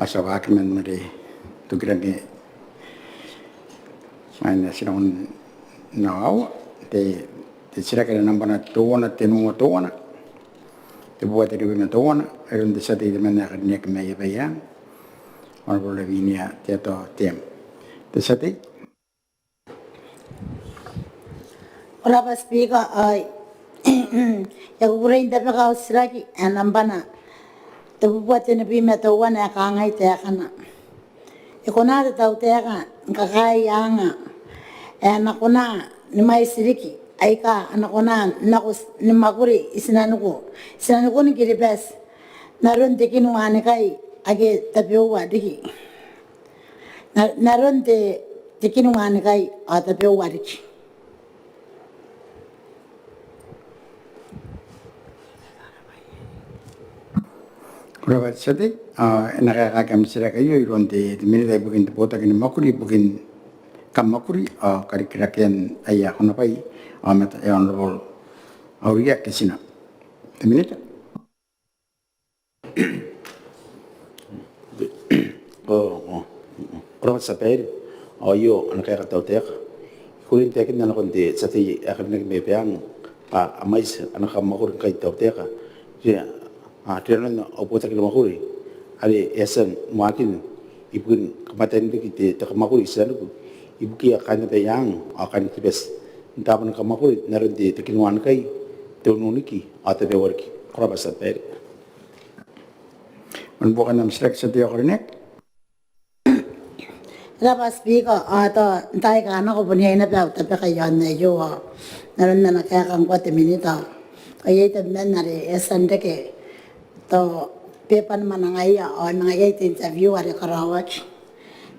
Ao ti a waaki man are tokirake mai nanon te, te titiraki ae nambana teuana tenua teuana, te bubua tenibwi ma teuana, ae iroun te tia tei temanna ae karineaki mai Abaiang, Honourable Lavinia Teatao Teem. Te tia tei. Ko rabwa Speaker, ao I a kukurei n tabeka au titiraki ae nambana te bubua tenibwi ma teuana ae kangai taekana: E kona te tautaeka ni kakaea anga ae a na kona ni mwaiti riki aika a na kona n nako ni mwakuri i tinaniku, tinanikun Kiribati, n aron te kinuanikai ake tabeua riki? N a-, n aron te, te kinuanikai ao tabeua riki. Ko rabwa te tia tei, ao e na kaekaaki am titiraki aio iroun te, te Minita ibukin te botaki ni mwakuri ibukin kammwakuri ao karikirakean aia konabwai ao mata, ae Honourable Auria Ketina. Te Minita. Ko, ko, ko rabwa te tia babaire. Ao aio ana kaeka te tautaeka. I kukurei n taekinna nakon te tia tei ae karineaki mai Abaiang bwa a mwaiti ana kammwakuri ngkai te tautaeka ri-, a, rinanon au botaki ni mwakuri are e a tia ni waaki ibukin kamwatanin riki te, te kammwakuri i tinaniku ibukiia kaain Abaiang ao kaain Kiribati n taabo ni kammwakuri n aron te, te kinuanikai, te ununiki ao tabeua riki. Ko rabwa te tia babaire. Ko na buokan am titiraki te tia tei ae karineaki. Ko rabwa Speaker, ao tao n taai aika a nako bon iai naba au tabeka iaon aio, ao n aron ana kaeka ngkoa te Minita, ao iai tabeman are e a tia n reke tao beba ni mwanangaia ao e manga iai te interview are karaoaki.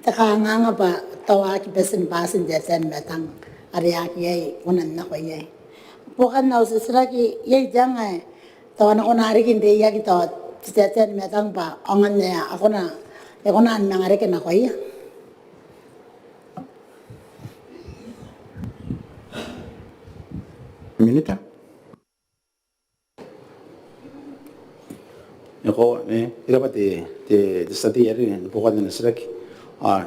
Te kanganga bwa tao a aki bati ni bati n te taetae ni matang are a aki iai kunan nako iai. Buokan au titiraki, iai te anga ae tao a na kona riki n reiaki tao te taetae ni matang bwa aonga n ae a kona, e kona ni manga reke nakoia? Minita. Eng, ko, e, e rabwa te, te, te tia tei are ni buokan ana titiraki. A,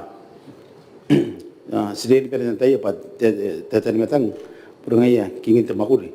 a, ti riai ni bane n ataia bwa te, te, te taetae ni matang bon ngaia kingin te mwakuri.